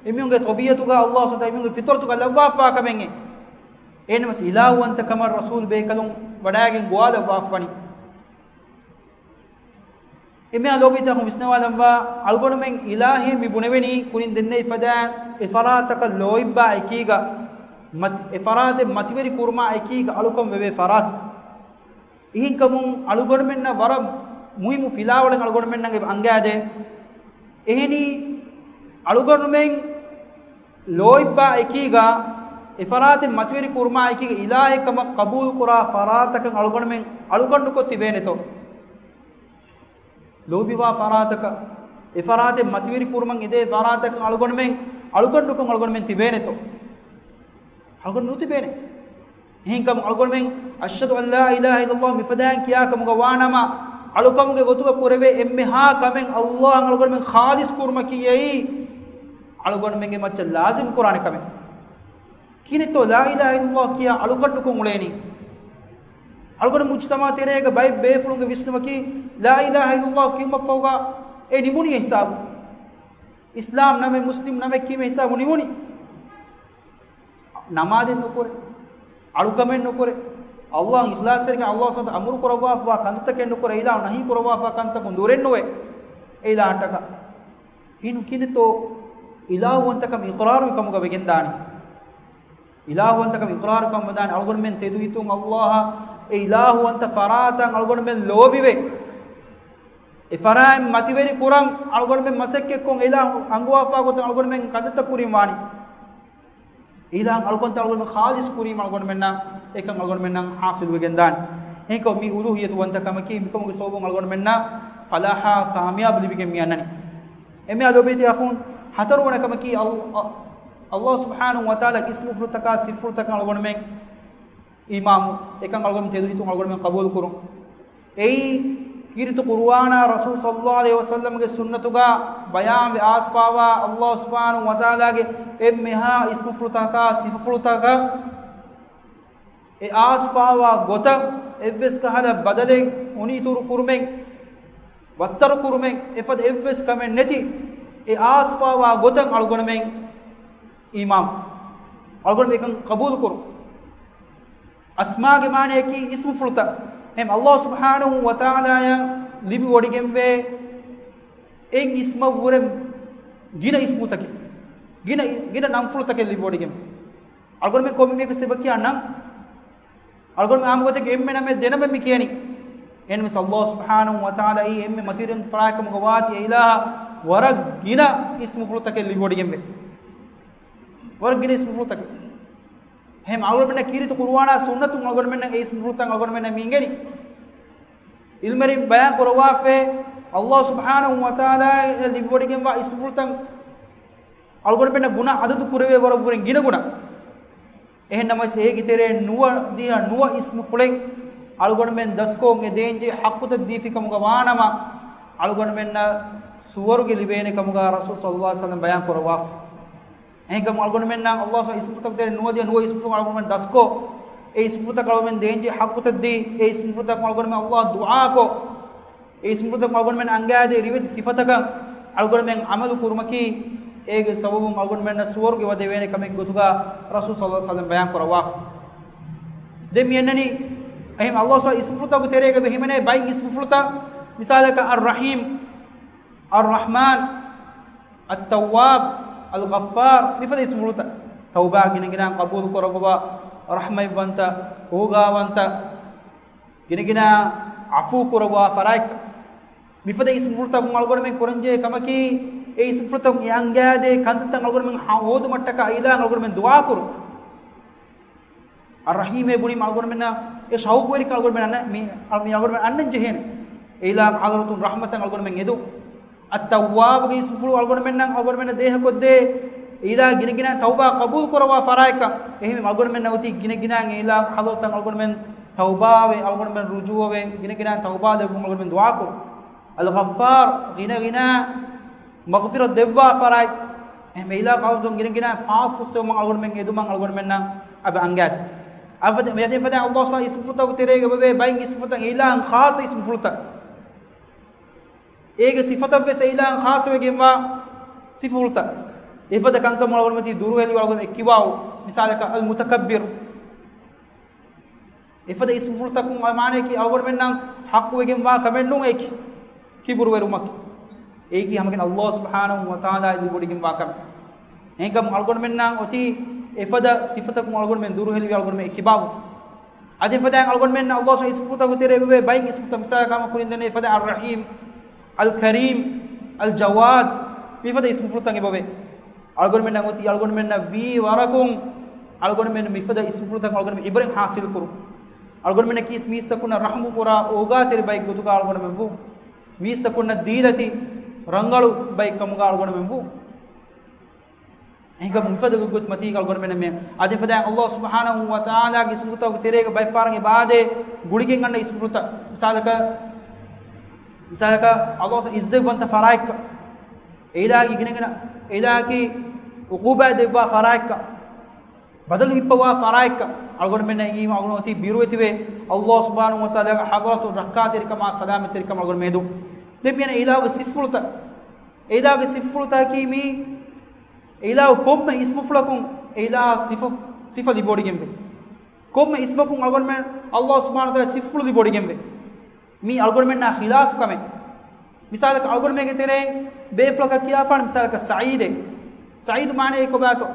އެމީހުންގެ ޠަބީޢަތުގަ، އައްލާހު ސުބްޙާނަހު ވަތަޢާލާ އެމީހުންގެ ފިޠުރަތުގަ ލައްވާފާ ކަމެއް. އެހެންނަމަވެސް އިލާހުވަންތަކަމަށް ރަސޫލު ބޭކަލުން ވަޑައިގެން ގޮވާލައްވާފަނި. އެމެއަށް ލޯބިވެތި އަޚުން ވިސްނަވާލަންވާ، އަޅުގަނޑުމެން އިލާހޭ މި ބުނެވެނީ ކުރިން ދެންނެވި ފަދައިން އެ ފަރާތަކަށް ލޯތްބާ އެކީގަ، މަތި-، އެ ފަރާތެއް މަތިވެރި ކުރުމާ އެކީގަ އަޅުކަން ވެވޭ ފަރާތެއް. އެހެންކަމުން އަޅުގަނޑުމެންނަށް ވަރަށް މުހިއްމު ފިލާވަޅެއް އަޅުގަނޑުމެންނަށް އެބަ އަންގާދޭ. އެހެނީ އަޅުގަނޑުމެން ލޯތްބާ އެކީގަ، އެ ފަރާތެއް މަތިވެރި ކުރުމާ އެކީގަ އިލާހެއް ކަމަށް ޤަބޫލު ކުރާ ފަރާތަކަށް އަޅުގަނޑުމެން އަޅުގަނޑުކޮށް ތިބޭނެތޯ؟ ލޯބިވާ ފަރާތަކަށް، އެ ފަރާތެއް މަތިވެރި ކުރުމަށް އެދޭ ފަރާތަކަށް އަޅުގަނޑުމެން އަޅުގަނޑުކޮށް އަޅުގަނޑުމެން ތިބޭނެތޯ؟ އަޅުގަނޑު ނުތިބޭނެ. އެހެންކަމުން އަޅުގަނޑުމެން އަޝްހަދު އަން ލާ އިލާހަ އިއްލައްލާހު މިފަދައިން ކިޔާ ކަމުގަ ވާނަމަ، އަޅުކަމުގެ ގޮތުގަ ކުރެވޭ އެންމެހާ ކަމެއް އައްލާހަށް އަޅުގަނޑުމެން ޚާލިޞް ކުރުމަކީ އެއީ އަޅުގަނޑުމެންގެ މައްޗަށް ލާޒިމް ކުރާނެ ކަމެއް. ކިހިނެއްތޯ ލާ އިލާހަ އިއްލައްލާހު ކިޔާ އަޅުގަނޑުކޮށް އުޅޭނީ؟ އަޅުގަނޑު މުޖްތަމަޢު ތެރޭގަ ބައެއް ބޭފުޅުންގެ ވިސްނުމަކީ، ލާ އިލާހަ އިއްލައްލާހު ކިޔުމަށްފަހުގަ އެ ނިމުނީ އެ ހިސާބު. އިސްލާމް ނަމެއް، މުސްލިމް ނަމެއް ކީމެ ހިސާބު ނިމުނީ. ނަމާދެއް ނުކުރޭ، އަޅުކަމެއް ނުކުރޭ، އައްލާހު އިޚްލާޞްތެރިކަން އައްލާހު ސުބްޙާނަހު ވަތަޢާލާ އަމުރު ކުރައްވާފަވާ ކަންތައްތަކެއް ނުކުރޭ، އެ އިލާހު ނަހީ ކުރައްވާފަވާ ކަންތަކުން ދުރެއް ނުވޭ އެ އިލާހަށްޓަކާ. އެހެން ކިހިނެއްތޯ އިލާހުވަންތަކަމަށް އިޤްރާރުވި ކަމުގަ ވެގެންދާނީ؟ އިލާހުވަންތަކަމަށް އިޤްރާރު ކަމަށް ވެދާނީ އަޅުގަނޑުމެން ތެދުހިތުން އައްލާހަށް އެ އިލާހުވަންތަ ފަރާތަށް އަޅުގަނޑުމެން ލޯބިވެ، އެ ފަރާތް މަތިވެރި ކުރަން އަޅުގަނޑުމެން މަސައްކަތްކޮށް، އެ އިލާހު އަންގަވާފަވާ ގޮތަށް އަޅުގަނޑުމެން ކަންތައްތައް ކުރިން ވާނީ. އިލާހަށް އަޅުކަންތައް އަޅުގަނޑު ޚާލިޞް ކުރީމަ އަޅުގަނޑުމެންނަށް އެކަން އަޅުގަނޑުމެންނަށް ޙާޞިލުވެގެން ދާނެ. އެހެންކަމުން މި އުލޫހިއްޔަތުވަންތަކަމަކީ މިކަމުގެ ސަބަބުން އަޅުގަނޑުމެންނަށް ފަލާޙާ ކާމިޔާބު ލިބިގެން މިއަންނަނީ. އެންމެހާ ލޯބިވެތި އަޚުން، ހަތަރުވަނަ ކަމަކީ އަލް-، އަ-، ﷲ ސުބްޙާނަހު ވަތަޢާލާގެ އިސްމުފުޅުތަކާ ސިފަފުޅުތަކަށް އަޅުގަނޑުމެން އީމާން، އެކަން އަޅުގަނޑު ތެދުހިތުން އަޅުގަނޑުމެން ޤަބޫލު ކުރުން. އެއީ ކީރިތި ޤުރުއާނާ ރަސޫލު ޞައްލައްލާހު ޢަލައިހި ވަސައްލަމްގެ ސުންނަތުގަ ބަޔާންވެ އާސްފާވާ ﷲ ސުބްޙާނަހު ވަތަޢާލާގެ އެންމެހާ އިސްމުފުޅުތަކާ ސިފަފުޅުތަކަށް އެ އާސްފާވާ ގޮތަށް އެއްވެސް ކަހަލަ ބަދަލެއް އުނިތުރު ކުރުމެއް، ވައްތަރު ކުރުމެއް އެފަދަ އެއްވެސް ކަމެއް ނެތި އެ އާސްފާވާ ގޮތަށް އަޅުގަނޑުމެން އީމާން، އަޅުގަނޑުމެން އެކަން ޤަބޫލު ކުރުން. އަސްމާގެ މާނަޔަކީ އިސްމުފުޅުތައް. އެހެން ﷲ ސުބްޙާނަހު ވަތަޢާލާއަށް ލިބިވޮޑިގެންވޭ އެއް އިސްމަށްވުރެ ގިނަ އިސްމުތަކެއް، ގިނަ، ގިނަ ނަންފުޅުތަކެއް ލިބިވޮޑިގެން. އަޅުގަނޑުމެން ކޮންމެ މީހަކަށް ސިފަ ކިޔާ ނަން. އަޅުގަނޑުމެން އާންމު ގޮތެއްގެ އެންމެ ނަމެއް ދެނަމެއް މި ކިޔަނީ. އެހެންވެސް ﷲ ސުބްޙާނަހު ވަތަޢާލާ އެއީ އެންމެ މަތިވެރިވަންތަ ފަރާތް ކަމުގަ ވާތީ އެ އިލާހަށް ވަރަށް ގިނަ އިސްމުފުޅުތަކެއް ލިބިވޮޑިގެންވޭ. ވަރަށް ގިނަ އިސްމުފުޅުތަކެއް. އެހެން އަޅުގަނޑުމެންނަށް ކީރިތި ޤުރުއާނާ ސުންނަތުން އަޅުގަނޑުމެންނަށް އެ އިސްމުފުޅުތައް އަޅުގަނޑުމެންނަށް މި އިނގެނީ. ޢިލްމުވެރިން ބަޔާން ކުރައްވާފައި، ﷲ ސުބްޙާނަހު ވަތަޢާލާ ލިބިވޮޑިގެންވާ އިސްމުފުޅުތައް އަޅުގަނޑުމެންނަށް ގުނަ އަދަދު ކުރެވޭ ވަރަށްވުރެން ގިނަ ގުނަ. އެހެން ނަމަވެސް އޭގެ ތެރޭ ނުވަ ދިހަ ނުވަ އިސްމުފުޅެއް އަޅުގަނޑުމެން ދަސްކޮށް އެ ދޭންޖެހޭ ޙައްޤުތައް ދީފި ކަމުގަ ވާނަމަ، އަޅުގަނޑުމެންނަށް ސުވަރުގެ ލިބޭނެ ކަމުގަ ރަސޫލު ޞައްލައްލާހު ޢަލައިހި ވަސައްލަމް ބަޔާން ކުރައްވާފަ. އެހެންކަމުން އަޅުގަނޑުމެންނަށް ﷲ އިސްމުފުޅުތަކުގެ ތެރޭ ނުވަ ދިހަ ނުވަ އިސްމުފުޅު އަޅުގަނޑުމެން ދަސްކޮށް، އެ އިސްމުފުޅުތަކަށް އަޅުގަނޑުމެން ދޭންޖެހޭ ޙައްޤުތައް ދީ، އެ އިސްމުފުޅުތަކަށް އަޅުގަނޑުމެން ﷲ ދުޢާކޮށް، އެ އިސްމުފުޅުތަކުން އަޅުގަނޑުމެން އަންގާދޭ ރިވެތި ސިފަތަކަށް އަޅުގަނޑުމެން ޢަމަލު ކުރުމަކީ، އޭގެ ސަބަބުން އަޅުގަނޑުމެންނަށް ސުވަރުގެ ވަދެވޭނެ ކަމެއް ގޮތުގަ ރަސޫލު ޞައްލައްލާހު ޢަލައިހި ވަސައްލަމް ބަޔާން ކުރައްވާފަ. ދެން މި އަންނަނީ، އެހެން ﷲ ސުބްޙާނަހު އިސްމުފުޅުތަކުގެ ތެރޭގަ ހިމެނޭ ބައެއް އިސްމުފުޅުތައް، މިސާލަކަށް އައްރަޙީމް، އައްރަޙްމާން، އައްތައްވާބް، އަލްޣައްފާރް، މިފަދަ އިސްމުފުޅުތައް. ތައުބާ ގިނަގިނަ ޤަބޫލު ކުރައްވާ، ރަޙްމަތްވަންތަ، އޯގާވަންތަ، ގިނަގިނަ ޢަފޫ ކުރައްވާ ފަރާތް. މިފަދަ އިސްމުފުޅުތަކުން އަޅުގަނޑުމެން ކުރަންޖެހޭ ކަމަކީ، އެ އިސްމުފުޅުތަކުން އެ އަންގާދޭ ކަންތައްތައް އަޅުގަނޑުމެން ހޯދުމަށްޓަކާ އިލާހަށް އަޅުގަނޑުމެން ދުޢާ ކުރުން. އައްރަޙީމޭ ބުނީމަ އަޅުގަނޑުމެންނަށް އެ ޝައުޤުވެރިކަން އަޅުގަނޑުމެން އަންނަ-، މި-، މި އަޅުގަނޑުމެން އަންނަން ޖެހޭނެ. އެ އިލާހު ޙަޟްރަތުން ރަޙްމަތަށް އަޅުގަނޑުމެން އެދުން. އައްތައްވާބުގެ އިސްމުފުޅު އަޅުގަނޑުމެންނަށް އަޅުގަނޑުމެންނަށް ދޭހަކޮށްދޭ، އެ އިލާހު ގިނަގިނަ ތައުބާ ޤަބޫލު ކުރައްވާ ފަރާތްކަން. އެހެންވީމަ އަޅުގަނޑުމެންނަށް އޮތީ ގިނަގިނަ އެ އިލާހު ޙަޟްރަތަށް އަޅުގަނޑުމެން ތައުބާވެ، އަޅުގަނޑުމެން ރުޖޫޢަވެ، ގިނަގިނަ ތައުބާ ލެއްވުން އަޅުގަނޑުމެން ދުޢާކުރުން. އަލްޣައްފާރް، ގިނަގިނަ މަޣްފިރަތު ދެއްވާ ފަރާތް. އެހެން އެ އިލާހު ޙަޟްރަތުން ގިނަގިނަ ފާފަ ފުއްސެވުމަށް އަޅުގަނޑުމެން އެދުމަށް އަޅުގަނޑުމެންނަށް އަބަ އަންގާތި. އަބަދު މިއަދި އެފަދަ ﷲ ސުބްޙާނަހު އިސްމުފުޅުތަކުގެ ތެރޭގަ ވެވޭ ބައެއް އިސްމުފުޅުތައް އެ އިލާހު ޚާއްޞަ އިސްމުފުޅުތައް. އޭގެ ސިފަތައްވެސް އެ އިލާހު ޚާއްޞަވެގެންވާ ސިފަފުޅުތައް. އެފަދަ ކަންކަމުން އަޅުގަނޑުމެން ދުރުހެލި އަޅުގަނޑު އެއްކިބާވު. މިސާލަކަށް އަލްމުތަކައްބިރު. އެފަދަ އިސްމުފުޅުތަކުން މާނައަކީ އަޅުގަނޑުމެންނަށް ޙައްޤުވެގެންވާ ކަމެއް ނޫން އެކި ކިބުރުވެރުމަކީ. އޭގެ ހަމަގެން ﷲ ސުބްޙާނަހު ވަތަޢާލާ ލިބިވޮޑިގެންވާ ކަމެއް. އެހެންކަމުން އަޅުގަނޑުމެންނަށް އޮތީ އެފަދަ ސިފަތަކުން އަޅުގަނޑުމެން ދުރުހެލިވެ އަޅުގަނޑުމެން އެކިބާވު. އަދި އެފަދައިން އަޅުގަނޑުމެންނަށް ﷲ ސުބްޙާނަހު އިސްމުފުޅުތަކުގެ ތެރޭ ވެވޭ ބައެއް އިސްމުފުޅުތައް މިސާލަކަށް ކުރިން ދެންނެވި އެފަދަ އައްރަޙީމް، އަލްކަރީމް، އަލްޖަވާދް މިފަދަ އިސްމުފުޅުތައް އެބަވޭ. އަޅުގަނޑުމެންނަށް އޮތީ އަޅުގަނޑުމެންނަށް ވީ ވަރަކުން އަޅުގަނޑުމެން މިފަދަ އިސްމުފުޅުތަކުން އަޅުގަނޑުމެން ޢިބްރަތް ޙާޞިލު ކުރުން. އަޅުގަނޑުމެންނަކީ މީސްތަކުންނަށް ރަޙްމު ކުރާ އޯގާތެރި ބައެއް ގޮތުގަ އަޅުގަނޑުމެން ވުން. މީސްތަކުންނަށް ދީލަތި ރަނގަޅު ބައެއް ކަމުގަ އަޅުގަނޑުމެން ވުން. އެހެންކަމުން މިފަދަ ގޮތްގޮތް މަތީގަ އަޅުގަނޑުމެންނަށް މި އަދި އެފަދައިން ﷲ ސުބްޙާނަހު ވަތަޢާލާގެ އިސްމުފުޅުތަކުގެ ތެރޭގަ ބައެއް ފަހަރަށް އެބައާދޭ ގުޅިގެން އަންނަ އިސްމުފުޅުތައް. މިސާލަކަށް، މިސާލަކަށް ﷲ ޢިއްޒަތްވަންތަ ފަރާތްކަން. އެ އިލާހަކީ ގިނަގިނަ، އެ އިލާހަކީ ޢުޤޫބާތް ދެއްވާ ފަރާތްކަން. ބަދަލު ހިއްޕަވާ ފަރާތްކަން. އަޅުގަނޑުމެންނަށް އެނގީމަ އަޅުގަނޑު އޮތީ ބިރުވެތިވެ، ﷲ ސުބްޙާނަހު ވަތަޢާލާގެ ޙަޟްރަތުން ރައްކާތެރިކަމާ ސަލާމަތްތެރިކަމާ އަޅުގަނޑު މެދު. ދެން މިއަންނަ އެ އިލާހުގެ ސިފަފުޅުތައް. އެ އިލާހުގެ ސިފަފުޅުތަކީ މީ އެ އިލާހު ކޮންމެ އިސްމުފުޅަކުން އެ އިލާހަށް ސިފަ، ސިފަ ލިބިވޮޑިގެންވޭ. ކޮންމެ އިސްމަކުން އަޅުގަނޑުމެން ﷲ ސުބްޙާނަހު ވަތަޢާލާ ސިފަފުޅު ލިބިވޮޑިގެންވޭ. މީ އަޅުގަނޑުމެންނާ ޚިލާފު ކަމެއް. މިސާލަކަށް އަޅުގަނޑުމެންގެ ތެރެއިން ބޭފުޅަކަށް ކިޔާފާނެ މިސާލަކަށް ސަޢީދޭ. ސަޢީދު މާނައީ ކޮބާތޯ؟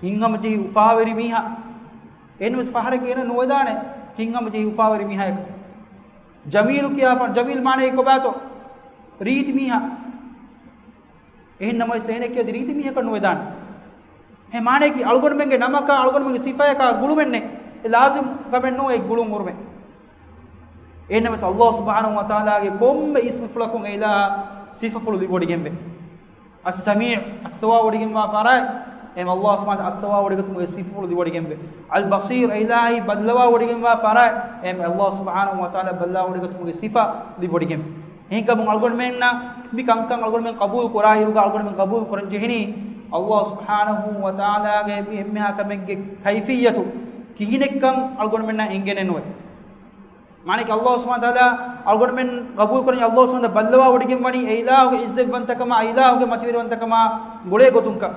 ހިތްހަމަޖެހި އުފާވެރި މީހާ. އެހެންވެސް ފަހަރެއްގަ އޭނަ ނުވެދާނެ ހިތްހަމަޖެހި އުފާވެރި މީހާޔަކަށް. ޖަމީލު ކިޔާފާނެ، ޖަމީލު މާނައީ ކޮބާތޯ؟ ރީތި މީހާ. އެހެން ނަމަވެސް އޭނައަކީ އަދި ރީތި މީހަކަށް ނުވެދާނެ. އެ މާނައަކީ އަޅުގަނޑުމެންގެ ނަމަކާ އަޅުގަނޑުމެންގެ ސިފަޔަކާ ގުޅުމެއް ނެތް. އެ ލާޒިމް ކަމެއް ނޫން އެ ގުޅުން ހުރުމެއް. އެހެންނަމަވެސް ﷲ ސުބްޙާނަހޫ ވަތަޢާލާގެ ކޮންމެ އިސްމުފުޅަކުން އެ އިލާހަށް ސިފަފުޅު ލިބިވޮޑިގެންވޭ. އައްސަމީޢު، އައްސަވާވޮޑިގެންވާ ފަރާތް، އެހެން ﷲ ސުބްޙާނަހޫ ވަތަޢާލާ އައްސަވާވޮޑިގަތުމުގެ ސިފަފުޅު ލިބިވޮޑިގެންވޭ. އަލްބަޞީރު، އެ އިލާހީ ބައްލަވާވޮޑިގެންވާ ފަރާތް، އެހެން ﷲ ސުބްޙާނަހޫ ވަތަޢާލާ ބައްލަވާވޮޑިގަތުމުގެ ސިފަ ލިބިވޮޑިގެންވޭ. އެހެންކަމުން އަޅުގަނޑުމެންނަށް މި ކަންކަން އަޅުގަނޑުމެން ޤަބޫލު ކުރާއިރުގަ އަޅުގަނޑުމެން ޤަބޫލު ކުރަން ޖެހެނީ ﷲ ސުބްޙާނަހޫ ވަތަޢާލާގެ މި އެންމެހާ ކަމެއްގެ ކައިފިއްޔަތު ކިހިނެއްކަން އަޅުގަނޑުމެންނަށް އެނގޭނެ ނުވޭ. މާނައަކީ ﷲ ސުބްޙާނަހޫ ވަތަޢާލާ އަޅުގަނޑުމެން ޤަބޫލު ކުރަނީ ﷲ ސުބްޙާނަހޫ ވަތަޢާލާ ބައްލަވާ ވޮޑިގެން ވަނީ އެ އިލާހުގެ ޢިއްޒަތްވަންތަކަމާ، އެ އިލާހުގެ މަތިވެރިވަންތަކަމާ ގުޅޭ ގޮތުންކަން.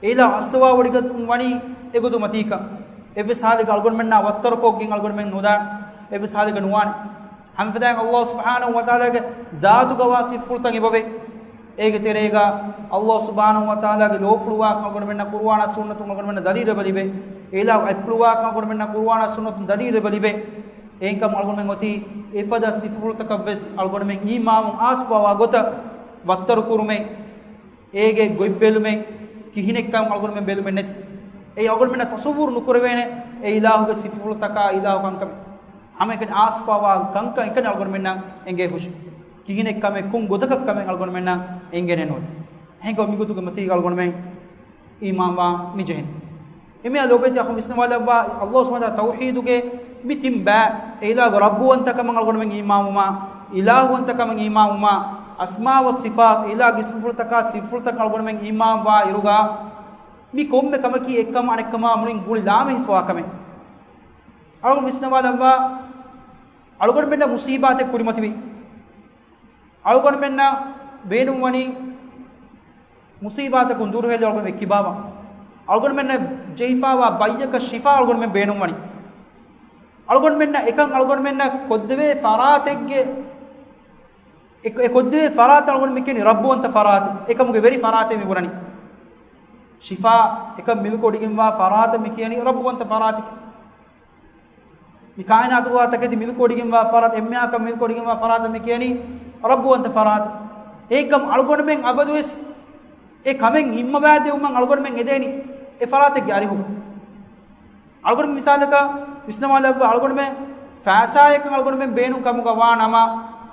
އެ އިލާހު އައްސަވާ ވޮޑިގަތުން ވަނީ އެގޮތު މަތީކަން. އެއްވެސް ހާލެއްގަ އަޅުގަނޑުމެންނާ ވައްތަރުކޮށްގެން އަޅުގަނޑުމެން ނުދާނެ. އެއްވެސް ހާލެއްގަ ނުވާނެ. ހަމަ އެފަދައިން ﷲ ސުބްޙާނަހޫ ވަތަޢާލާގެ ޒާތުގަވާ ސިފަފުޅުތައް އެބަވޭ. އޭގެ ތެރޭގަ ﷲ ސުބްޙާނަހޫ ވަތަޢާލާގެ ލޯފުޅުވާކަން އަޅުގަނޑުމެންނަށް ޤުރުއާނާ ސުންނަތުން އަޅުގަނޑުމެންނަށް ދަލީލު އެބަ ލިބޭ. އެ އިލާހު އަތްޕުޅުވާކަން އަޅުގަނޑުމެންނަށް ޤުރުއާނާ ސުންނަތުން ދަލީލު އެބަ ލިބޭ. އެހެންކަމުން އަޅުގަނޑުމެން އޮތީ އެފަދަ ސިފަފުޅުތަކަށްވެސް އަޅުގަނޑުމެން އީމާނު އާސްފަވާ ގޮތަށް ވައްތަރު ކުރުމެއް، އޭގެ ގޮތް ބެލުމެއް، ކިހިނެއްކަން އަޅުގަނޑުމެން ބެލުމެއް ނެތި. އެއީ އަޅުގަނޑުމެންނަށް ތަޞައްވުރު ނުކުރެވޭނެ އެ އިލާހުގެ ސިފަފުޅުތަކާ އިލާހު ކަންކަމެއް. ހަމައެކަނި އާސްފަވާ ކަންކަން އެކަނި އަޅުގަނޑުމެންނަށް އެނގޭ ހުށި. ކިހިނެއް ކަމެއް ކޮން ގޮތަކަށް ކަމެއް އަޅުގަނޑުމެންނަށް އެނގޭނެ ނުވޭ. އެހެންކަމުން މިގޮތުގެ މަތީގަ އަޅުގަނޑުމެން އީމާންވާން މި ޖެހެނީ. އެމީހާ ލޯބިވެތި އަޚުން ވިސްނަވާލައްވާ، ﷲ ސުބްޙާނަހޫ ވަތަޢާލާ ތައުޙީދުގެ މި ތިން ބައި، އެ އިލާހުގެ ރައްބުވަންތަކަމަށް އަޅުގަނޑުމެން އީމާންވުމާ، އިލާހުވަންތަކަމަށް އީމާންވުމާ، އަސްމާ ވަ ޞިފާތު، އިލާހުގެ އިސްމުފުޅުތަކާ ސިފަފުޅުތަކަށް އަޅުގަނޑުމެން އީމާންވާ އިރުގަ، މި ކޮންމެ ކަމަކީ އެއްކަމާ އަނެއްކަމާ މުޅިން ގުޅި ލާމެހިފަވާ ކަމެއް. އަޅުގަނޑު ވިސްނަވާލައްވާ، އަޅުގަނޑުމެންނަށް މުޞީބާތެއް ކުރިމަތިވީ. އަޅުގަނޑުމެންނަށް ބޭނުންވަނީ މުޞީބާތަކުން ދުރުހެލި އަޅުގަނޑު ކިބާވާ. އަޅުގަނޑުމެންނަށް ޖެހިފައިވާ ބައްޔަކަށް ޝިފާ އަޅުގަނޑުމެން ބޭނުންވަނީ. އަޅުގަނޑުމެންނަށް އެކަން އަޅުގަނޑުމެންނަށް ކޮށްދެވޭ ފަރާތެއްގެ، އެ، އެ ކޮށްދެވޭ ފަރާތަށް އަޅުގަނޑު މި ކިޔަނީ ރައްބުވަންތަ ފަރާތެއް. އެކަމުގެ ވެރި ފަރާތެއް މި ބުނަނީ. ޝިފާ، އެކަން މިލްކުވޮޑިގެންވާ ފަރާތަށް މި ކިޔަނީ ރައްބުވަންތަ ފަރާތެކޭ. މި ކާއިނާތުގަ ތަކެތި މިލްކުވޮޑިގެންވާ ފަރާތް، އެންމެހާކަން މިލްކުވޮޑިގެންވާ ފަރާތަށް މި ކިޔަނީ ރައްބުވަންތަ ފަރާތް. އެހެންކަމުން އަޅުގަނޑުމެން އަބަދުވެސް އެ ކަމެއް ހިންމަވައިދެވުމަށް އަޅުގަނޑުމެން އެދޭނީ އެ ފަރާތެއްގެ އަރިހު. އަޅުގަނޑު މިސާލަކަށް ވިސްނަވާލައްވާ، އަޅުގަނޑުމެން ފައިސާއަކަށް އަޅުގަނޑުމެން ބޭނުން ކަމުގަ ވާ ނަމަ،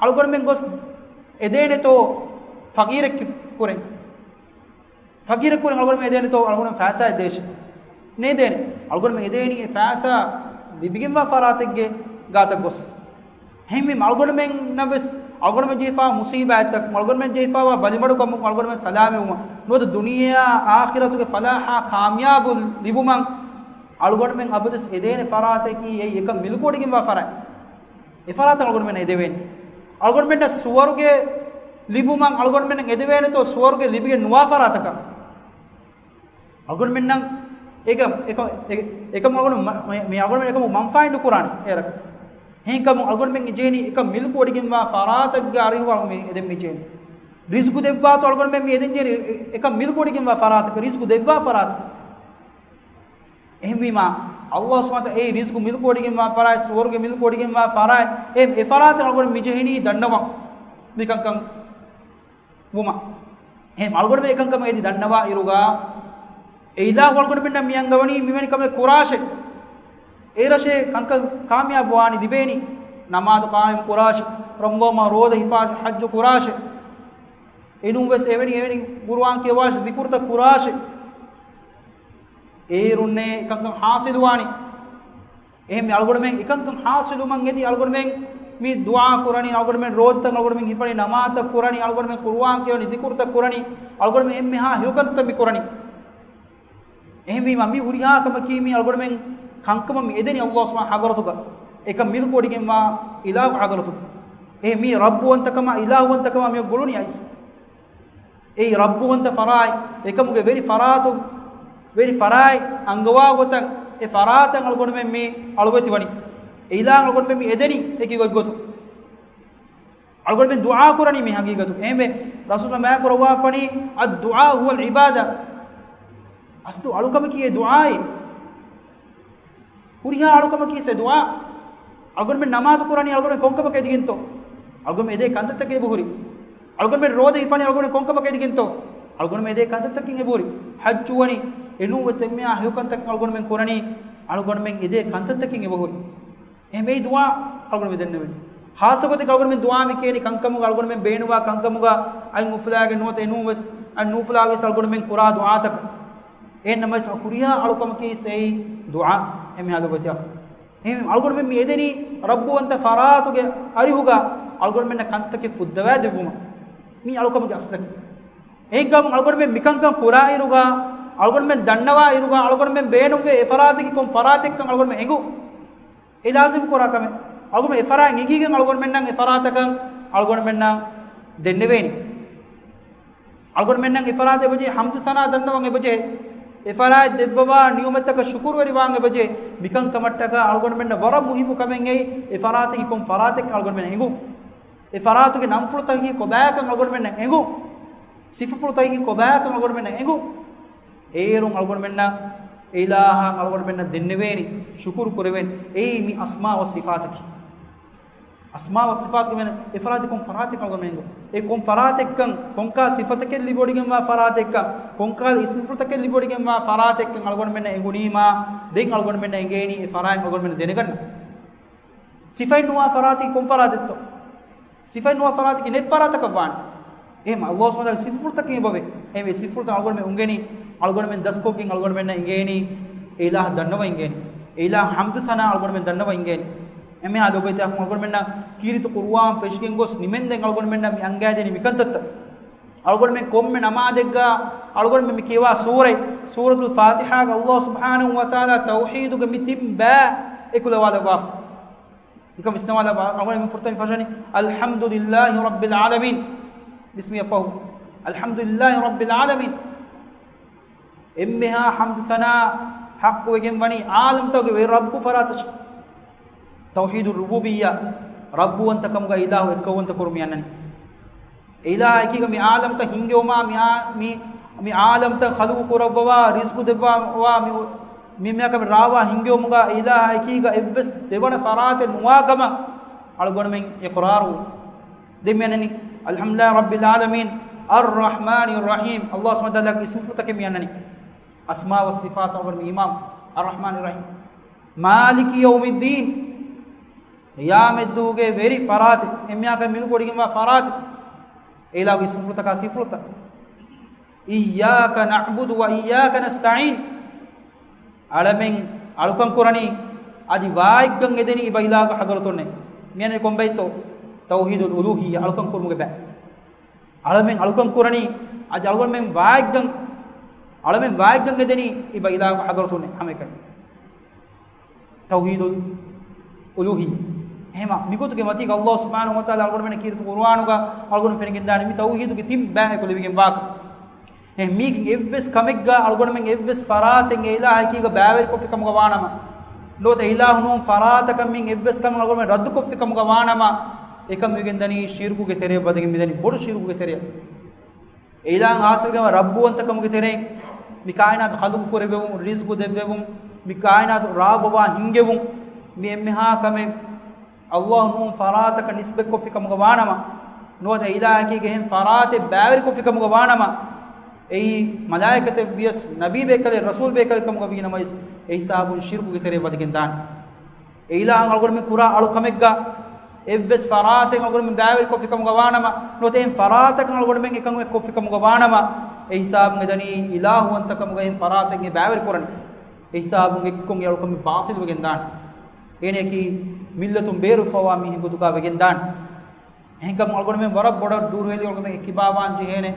އަޅުގަނޑުމެން ގޮސް އެދޭނެތޯ ފަގީރެއް ކުރެން؟ ފަގީރެއް ކުރިން އަޅުގަނޑުމެން އެދޭނެތޯ އަޅުގަނޑުމެން ފައިސާއެއް ދޭށޭ؟ ނޭދޭނެ. އަޅުގަނޑުމެން އެދޭނީ އެ ފައިސާ ލިބިގެންވާ ފަރާތެއްގެ ގާތަށް ގޮސް. އެހެންވީމަ އަޅުގަނޑުމެންނަށް ވެސް އަޅުގަނޑުމެން ޖެހިފާ މުޞީބާތްތައް، އަޅުގަނޑުމެން ޖެހިފާވާ ބަލިމަޑުކަމުން އަޅުގަނޑުމެން ސަލާމަތްވުމަށް ނުވަތަ ދުނިޔެއާ އާޚިރަތުގެ ފަލާޙާ ކާމިޔާބު ލިބުމަށް އަޅުގަނޑުމެން އަބަދުވެސް އެދޭނެ ފަރާތަކީ އެއީ އެކަން މިލްކުވޮޑިގެންވާ ފަރާތް. އެފަރާތަށް އަޅުގަނޑުމެން އެދެވޭނެ. އަޅުގަނޑުމެންނަށް ސުވަރުގެ ލިބުމަށް އަޅުގަނޑުމެންނަށް އެދެވޭނެތޯ ސުވަރުގެ ލިބިގެން ނުވާ ފަރާތަކަށް؟ އަޅުގަނޑުމެންނަށް އެކަމު، އެކަމު، އެ، އެކަމު އަޅުގަނޑު މަ-، މި، މި އަޅުގަނޑުމެން އެކަމު މަންފާއެއް ނުކުރާނެ އޭރަކަށް. އެހެންކަމުން އަޅުގަނޑުމެން އެ ޖެހެނީ އެކަން މިލްކުވޮޑިގެންވާ ފަރާތެއްގެ އަރިހު އަޅުގަނޑު މި އެދެން މި ޖެހެނީ. ރިޒްގު ދެއްވާތޯ އަޅުގަނޑުމެން މި އެދެން ޖެހެނީ އެކަން މިލްކުވޮޑިގެންވާ ފަރާތަކަށް، ރިޒްގު ދެއްވާ ފަރާތަކަށް. އެހެންވީމާ، ﷲ ސުބްޙާނަހޫ ވަތަޢާލާ އެ ރިޒްގު މިލްކުވޮޑިގެންވާ ފަރާތް، ސުވަރުގެ މިލްކުވޮޑިގެންވާ ފަރާތް، އެ، އެ ފަރާތަށް އަޅުގަނޑު މި ޖެހެނީ ދަންނަވަން. މިކަންކަން ވުމަށް. އެހެން އަޅުގަނޑުމެން އެކަންކަމަށް އެދި ދަންނަވާ އިރުގަ، އެ އިލާހު އަޅުގަނޑުމެންނަށް މި އަންގަވަނީ މިވެނި ކަމެއް ކުރާށޭ. އޭރަށޭ ކަންކަން ކާމިޔާބު ވާނީ ލިބޭނީ. ނަމާދު ޤާއިމް ކުރާށޭ. ރަމަޟާން މަހު ރޯދަ ހިފާށޭ. ޙައްޖު ކުރާށޭ. އެނޫން ވެސް އެވެނި، އެވެނި ޤުރުއާން ކިޔަވާށޭ، ޒިކުރުތައް ކުރާށޭ. އޭރުންނޭ އެކަންކަން ޙާޞިލުވާނީ. އެހެން މި އަޅުގަނޑުމެން އެކަންކަން ޙާޞިލުވުމަށް އެދި އަޅުގަނޑުމެން މި ދުޢާ ކުރަނީ، އަޅުގަނޑުމެން ރޯދަތައް އަޅުގަނޑުމެން ހިފަނީ، ނަމާދުތައް ކުރަނީ، އަޅުގަނޑުމެން ޤުރުއާން ކިޔަވަނީ، ޒިކުރުތައް ކުރަނީ، އަޅުގަނޑުމެން އެންމެހާ ހެޔޮކަންތައްތައް މި ކުރަނީ. އެހެންވީމަ މި ހުރިހާ ކަމަކީ މި އަޅުގަނޑުމެން ކަންކަމަށް މި އެދެނީ ﷲ ސުބްޙާނަހޫ ވަތަޢާލާ ޙަޟްރަތުގަ. އެކަން މިލްކުވޮޑިގެންވާ އިލާހު ޙަޟްރަތުގަ. އެ މި ރައްބުވަންތަކަމާ އިލާހުވަންތަކަމާ މި ގުޅުނީ އައިސް. އެއީ ރައްބުވަންތަ ފަރާތް، އެކަމުގެ ވެރި ފަރާތު، ވެރި ފަރާތް އަންގަވާ ގޮތަށް އެ ފަރާތަށް އަޅުގަނޑުމެން މި އަޅުވެތިވަނީ. އެ އިލާހަށް އަޅުގަނޑުމެން މި އެދެނީ އެކި ގޮތްގޮތުން. އަޅުގަނޑުމެން ދުޢާ ކުރަނީ މި ހަގީގަތު. އެހެންވެ، ރަސޫލާ މާތްކުރައްވާފަނީ، "الدعاء هو العبادة." އަސްލު އަޅުކަމަކީ އެ ދުޢާއޭ. ހުރިހާ އަޅުކަމަކީ އެ ދުޢާ. އަޅުގަނޑުމެން ނަމާދު ކުރަނީ އަޅުގަނޑުމެން ކޮންކަމަކަށް އެދިގެންތޯ؟ އަޅުގަނޑުމެން އެދޭ ކަންތައްތަކެއް އެބަހުރި. އަޅުގަނޑުމެން ރޯދަ ހިފަނީ އަޅުގަނޑުމެން ކޮންކަމަކަށް އެދިގެންތޯ؟ އަޅުގަނޑުމެން އެދޭ ކަންތައްތަކެއް އެބަހުރި. ޙައްޖު ވަނީ، އެނޫން ވެސް އެންމެހާ ހެޔޮ ކަންތައް އަޅުގަނޑުމެން ކުރަނީ، އަޅުގަނޑުމެން އެދޭ ކަންތައްތަކިން އެބަހުރި. އެހެން އެއީ ދުޢާ އަޅުގަނޑުމެން ދެންނެވެނީ. ޚާއްޞަ ގޮތެއް އަޅުގަނޑުމެން ދުޢާ މި ކިޔަނީ ކަންކަމުގަ، އަޅުގަނޑުމެން ބޭނުންވާ ކަންކަމުގަ އަތް އުފުލާގެން ނުވަތަ އެނޫން ވެސް އަތް ނޫފުލާ ވެސް އަޅުގަނޑުމެން ކުރާ ދުޢާތަކަށް. އެހެން ނަމަވެސް ހުރިހާ އަޅުކަމަކީ އެއީ ދުޢާ. އެހެން މިހާ ލޮބުވެތި އަޚު. އެހެން އަޅުގަނޑުމެން މި އެދެނީ ރައްބުވަންތަ ފަރާތުގެ އަރިހުގަ އަޅުގަނޑުމެންނަށް ކަންތައްތަކެއް ފުއްދަވާ ދެއްވުމަށް. މީ އަޅުކަމުގެ އަސްލަކީ. އެހެންކަމުން އަޅުގަނޑުމެން މިކަންކަން ކުރާއިރުގަ، އަޅުގަނޑުމެން ދަންނަވާ އިރުގަ، އަޅުގަނޑުމެން ބޭނުންވޭ އެ ފަރާތަކީ ކޮން ފަރާތެއްކަން އަޅުގަނޑުމެން އެނގު. އެ ލާޒިމް ކުރާ ކަމެއް. އަޅުގަނޑުމެން އެ ފަރާތް އެނގިގެން އަޅުގަނޑުމެންނަށް އެ ފަރާތަކަށް އަޅުގަނޑުމެންނަށް ދެންނެވޭނީ. އަޅުގަނޑުމެންނަށް އެ ފަރާތަށް އެބަޖެހޭ ޙަމްދު ސަނާ ދަންނަވަން އެބަޖެހޭ. އެ ފަރާތް ދެއްވަވާ ނިޢުމަތްތަކަށް ޝުކުރުވެރިވާން އެބަޖެހޭ. މިކަންކަމަށްޓަކާ އަޅުގަނޑުމެންނަށް ވަރަށް މުހިއްމު ކަމެއް އެއީ، އެ ފަރާތަކީ ކޮން ފަރާތެއްކަން އަޅުގަނޑުމެންނަށް އެނގުން. އެ ފަރާތުގެ ނަންފުޅުތަކަކީ ކޮބާކަން އަޅުގަނޑުމެންނަށް އެނގުން. ސިފަފުޅުތަކަކީ ކޮބާކަން އަޅުގަނޑުމެންނަށް އެނގުން. އޭރުން އަޅުގަނޑުމެންނަށް އެ އިލާހަށް އަޅުގަނޑުމެންނަށް ދެންނެވޭނީ، ޝުކުރު ކުރެވޭނީ. އެއީ މި އަސްމާ ވަ ސިފާތަކީ. އަސްމާ ވަ ސިފާތުގެ މާނަ، އެ ފަރާތް ކޮން ފަރާތެއް އަޅުގަނޑުމެން އެނގުން. އެ ކޮން ފަރާތެއްކަން، ކޮންކާ ސިފަތަކެއް ލިބިވޮޑިގެންވާ ފަރާތެއްކަން، ކޮންކާ އިސްމުފުޅުތަކެއް ލިބިވޮޑިގެންވާ ފަރާތެއްކަން އަޅުގަނޑުމެންނަށް އެނގުނީމާ، ދެން އަޅުގަނޑުމެންނަށް އެނގޭނީ އެ ފަރާތް އަޅުގަނޑުމެން ދެނެގަންނަ. ސިފައެއް ނުވާ ފަރާތަކީ ކޮން ފަރާތެއްތޯ؟ ސިފައެއް ނުވާ ފަރާތަކީ ނެތް ފަރާތަކަށް ވާނެ. އެހެން އަﷲ ސުބްޙާނަހޫ ވަތަޢާލާގެ ސިފަފުޅުތަކެއް އެބަވޭ. އެހެން ސިފަފުޅުތައް އަޅުގަނޑުމެން އުނގެނީ، އަޅުގަނޑުމެން ދަސްކޮށްގެން އަޅުގަނޑުމެންނަށް އެނގޭނީ، އެ އިލާހަށް ދަންނަވަން އެނގޭނީ. އެ އިލާހަށް ޙަމްދު ސަނާ އަޅުގަނޑުމެން ދަންނަވަން އެނގޭނީ. އެންމެހާ ލޮބުވެތި އަޚުން، އަޅުގަނޑުމެންނަށް ކީރިތި ޤުރުއާން ފެށިގެން ގޮސް ނިމެންދެން އަޅުގަނޑުމެންނަށް މި އަންގައިދެނީ މިކަންތައްތައް. އަޅުގަނޑުމެން ކޮންމެ ނަމާދެއްގަ އަޅުގަނޑުމެން މި ކިޔަވާ ސޫރަތް، ސޫރަތުލް ފާތިޙާގަ އަﷲ ސުބްޙާނަހޫ ވަތަޢާލާ ތައުޙީދުގެ މި ތިން ބައި އެކުލަވާލައްވާފަ. ނިކަން ވިސްނަވާލައްވާ. އަޅުގަނޑު މި ފުރަތަމަ ފަށަނީ، އަލްޙަމްދުލިއްލާހި ރައްބިލް ޢާލަމީން. ބިސްމިއްލާހި ރައްބިލް ޢާލަމީން. އެންމެހާ ޙަމްދު ސަނާ ޙައްޤުވެގެން ވަނީ ޢާލަމްތަކުގެ ރައްބު ފަރާތަށް. ތައުޙީދު ރުބޫބިއްޔާ، ރައްބުވަންތަކަމުގަ އިލާހު އެއްކައުވަންތަ ކުރުމަށް އަންނަނީ. އެ އިލާހާ އެކީގަ މި ޢާލަމްތައް ހިންގެވުމާ، މި ޢާ-، މި، މި ޢާލަމްތައް ޚަލްޤު ކުރައްވަވާ، ރިޒްޤު ދެއްވަވާ، މި، މި މިއަކަށް ރާވާ ހިންގެވުމުގަ އެ އިލާހާ އެކީގަ އެއްވެސް ދެވަނަ ފަރާތެއް ނުވާ ކަމަށް އަޅުގަނޑުމެން އިޤްރާރު. ދެން މި އަންނަނީ، އަލްޙަމްދުލިއްލާހި ރައްބިލް ޢާލަމީން، އައްރަޙްމާނިއް ރަޙީމް، އަﷲ ސުބްޙާނަހޫ ވަތަޢާލާގެ އިސްމުފުޅުތަކެއް މި އަންނަނީ. އަސްމާ ވަ ސިފާތު އަޅުގަނޑު މި އިމާމް، އައްރަޙްމާނިއް ރަޙީމް. މާލިކި ޔައުމިއްދީން، ޤިޔާމަތްދުވަހުގެ ވެރި ފަރާތެއް، އެންމެހާ މި ލިބިވޮޑިގެންވާ ފަރާތެއް. އެ އިލާހުގެ އިސްމުފުޅުތަކާ ސިފަފުޅުތައް. އިއްޔާކަ ނަޢުބުދު ވަ އިއްޔާކަ ނަސްތަޢީން. އަޅަމެން އަޅުކަން ކުރަނީ، އަދި ވާއެއްގަން އެދެނީ އިބަ އިލާހުގެ ޙަޟްރަތުންނޭ. މިއަންނަނީ ކޮން ބައެއްތޯ؟ ތައުޙީދުލް އުލޫހިއްޔާ، އަޅުކަން ކުރުމުގެ ބައި. އަޅަމެން އަޅުކަން ކުރަނީ، އަދި އަޅުގަނޑުމެން ވާއެއްގަން، އަޅަމެން ވާއެއްގަން އެދެނީ އިބަ އިލާހުގެ ޙަޟްރަތުންނޭ ހަމައެކަނި. ތައުޙީދުލް އުލޫހިއްޔާ. އެހެމަ މިގޮތުގެ މަތީގަ އަﷲ ސުބްޙާނަހޫ ވަތަޢާލާ އަޅުގަނޑުމެންނަށް ކީރިތި ޤުރުއާނުގަ އަޅުގަނޑު ފެނިގެންދާނެ މި ތައުޙީދުގެ ތިން ބައި އެކުލެވިގެން ވާކަން. އެހެން މީގެން އެއްވެސް ކަމެއްގަ އަޅުގަނޑުމެން އެއްވެސް ފަރާތެއް އެ އިލާހަކީގަ ބައިވެރިކޮށްފި ކަމުގަ ވާނަމަ، ނުވަތަ އިލާހު ނޫން ފަރާތަކަށް މިން އެއްވެސް ކަމެއް އަޅުގަނޑުމެން ރައްދުކޮށްފި ކަމުގަ ވާނަމަ، އެކަމުގެ ދަނީ ޝިރުކުގެ ތެރެއަށް ވަދެގެން މިދަނީ ބޮޑު ޝިރުކުގެ ތެރެއަށް. އެ އިލާހު ހާސްވެގެން ރައްބުވަންތަކަމުގެ ތެރެއިން މި ކާއިނާތު ޚަލްޤު ކުރެއްވެވުން، ރިޒްޤު ދެއްވެވުން، މި ކާއިނާތު ރާވަވާ ހިންގެވުން، މި އެންމެހާ ކަމެއް އަﷲ ނޫން ފަރާތަކަށް ނިސްބަތްކޮށްފި ކަމުގަ ވާނަމަ، ނުވަތަ އިލާހަކީގެ އެހެން ފަރާތެއް ބައިވެރިކޮށްފި ކަމުގަ ވާނަމަ، އެއީ މަލާއިކަތެއް ވިޔަސް، ނަބީ ބޭކަލެއް، ރަސޫލް ބޭކަލެއް ކަމުގަ ވީނަމަވެސް، އެ ހިސާބުން ޝިރުކުގެ ތެރެއަށް ވަދެގެން ދާނެ. އެ އިލާހަށް އަޅުގަނޑުމެން ކުރާ އަޅު ކަމެއްގަ އެއްވެސް ފަރާތެއް އަޅުގަނޑުމެން ބައިވެރިކޮށްފި ކަމުގަ ވާނަމަ، ނުވަތަ އެހެން ފަރާތަކަށް އަޅުގަނޑުމެން އެކަން ކޮށްފި ކަމުގަ ވާނަމަ، އެ ހިސާބުން އެދަނީ އިލާހުވަންތަކަމުގަ އެހެން ފަރާތެއް އެ ބައިވެރި ކުރަނީ. އެ ހިސާބުން އެއްކޮށް އެ އަޅުކަމެއް ބާޠިލް ވެގެން ދާނެ. އޭނައަކީ މިއްލަތުން ބޭރުފަވާ މީހެއް ގޮތުގަ ވެގެން ދާނެ. އެހެންކަމުން އަޅުގަނޑުމެން ވަރަށް ބޮޑަށް ދުރުހެލި އަޅުގަނޑުމެން އެކިބާވާން ޖެހޭނެ.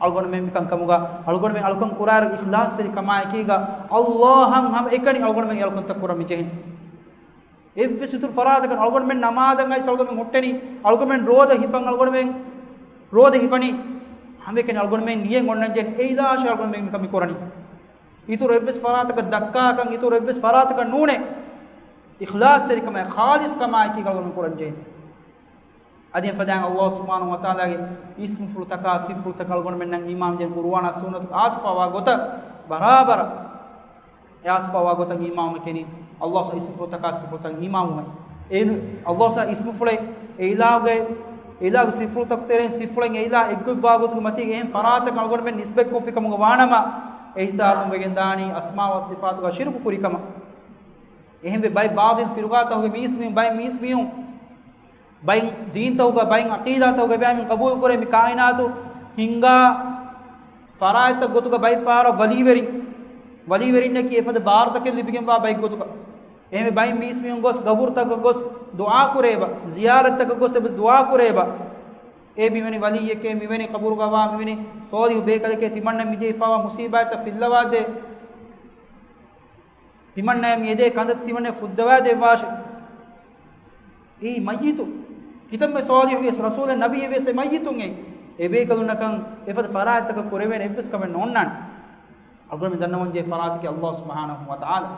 އަޅުގަނޑުމެން މިކަން ކަމުގަ، އަޅުގަނޑުމެން އަޅުކަން ކުރާއިރު އިޚްލާޞްތެރިކަމާއެކީގަ، އަﷲއަށް ހަމައެކަނި އަޅުގަނޑުމެން އެ އަޅުކަންތައް ކުރަން މި ޖެހޭނެ. އެއްވެސް އިތުރު ފަރާތަކަށް އަޅުގަނޑުމެން ނަމާދަށް އައިސް އަޅުގަނޑުމެން ހުއްޓެނީ، އަޅުގަނޑުމެން ރޯދަ ހިފަން އަޅުގަނޑުމެން ރޯދަ ހިފަނީ، ހަމައެކަނި އަޅުގަނޑުމެން ނިޔަތް އޮންނަން ޖެހޭނެ އެ އިލާހަށް އަޅުގަނޑުމެން މިކަން މި ކުރަނީ. އިތުރު އެއްވެސް ފަރާތަކަށް ދައްކާކަން، އިތުރު އެއްވެސް ފަރާތަކަށް ނޫނޭ. އިޚްލާޞްތެރިކަމާއި، ޚާލިޞްކަމާއެކީ އަޅުގަނޑުމެން ކުރަން ޖެހޭނެ. އަދި އެފަދައިން އަﷲ ސުބްޙާނަހޫ ވަތަޢާލާގެ އިސްމުފުޅުތަކާ ސިފަފުޅުތަކަށް އަޅުގަނޑުމެންނަށް އީމާން ޖެހޭނެ. ޤުރުއާނާ ސުންނަތުގެ އާސްފާވާ ގޮތަށް ބަރާބަރަށް، އެ އާސްފާވާ ގޮތަށް އީމާންވުމެކޭ އަﷲ އިސްމުފުޅުތަކާ ސިފަފުޅުތަކަށް އީމާންވުމެއް. އެ އަﷲ އިސްމުފުޅެއް، އެ އިލާހުގެ، އެ އިލާހުގެ ސިފަފުޅުތަކުގެ ތެރެއިން ސިފަފުޅެއް އެ އިލާހު އެއްގޮތްވާ ގޮތުގެ މަތީގަ އެހެން ފަރާތަކަށް އަޅުގަނޑުމެން ނިސްބަތްކޮށްފި ކަމުގަ ވާނަމަ، އެހިސާބުން ވެގެން ދާނީ އަސްމާ ވަ ސިފާތުގަ ޝިރުކު ކުރިކަމަށް. އެހެންވެ ބައެއް ބާޠިލް ފިރުގާތަކުގެ މީސްމީހުން، ބައެއް މީސްމީހުން، ބައެއް ދީންތަކުގަ، ބައެއް ޢަޤީދާތަކުގަ ބައެއް މި ޤަބޫލު ކުރޭ މި ކާއިނާތު ހިންގާ ފަރާތްތައް ގޮތުގަ ބައެއް ފަހަރަށް ވަލީވެރިން، ވަލީވެރިންނަކީ އެފަދަ ބާރުތަކެއް ލިބިގެންވާ ބައެއް ގޮތުގަ. އެހެންވެ ބައެއް މީސްމީހުން ގޮސް ގަބުރުތަކަށް ގޮސް ދުޢާ ކުރޭބަ، ޒިޔާރަތްތަކަށް ގޮސް އެބަސް ދުޢާ ކުރޭބަ. އޭ މިވެނި ވަލީއެކޭ، މިވެނި ޤަބުރުގަވާ މިވެނި ޞާލިޙު ބޭކަލެކޭ، ތިމަންނަ މިޖެހިފައިވާ މުޞީބާތްތައް ފިއްލަވާދޭ. ތިމަންނަޔަށް މި އެދޭ ކަންތައް ތިމަންނަޔަށް ފުއްދަވާދެއްވާށޭ. އެއީ މައްޔިތު. ކިތަންމެ ޞާލިޙުވިޔަސް، ރަސޫލެއް ނަބިއްޔެއް ވިޔަސް އެ މައްޔިތުން އެ. އެބޭކަލުންނަކަށް އެފަދަ ފަރާތްތަކަށް ކުރެވޭނެ އެއްވެސް ކަމެއް ނޯންނާނެ. އަޅުގަނޑުމެން ދަންނަވަންޖެހޭ ފަރާތަކީ ﷲ ސުބްޙާނަހޫ ވަތަޢާލާ.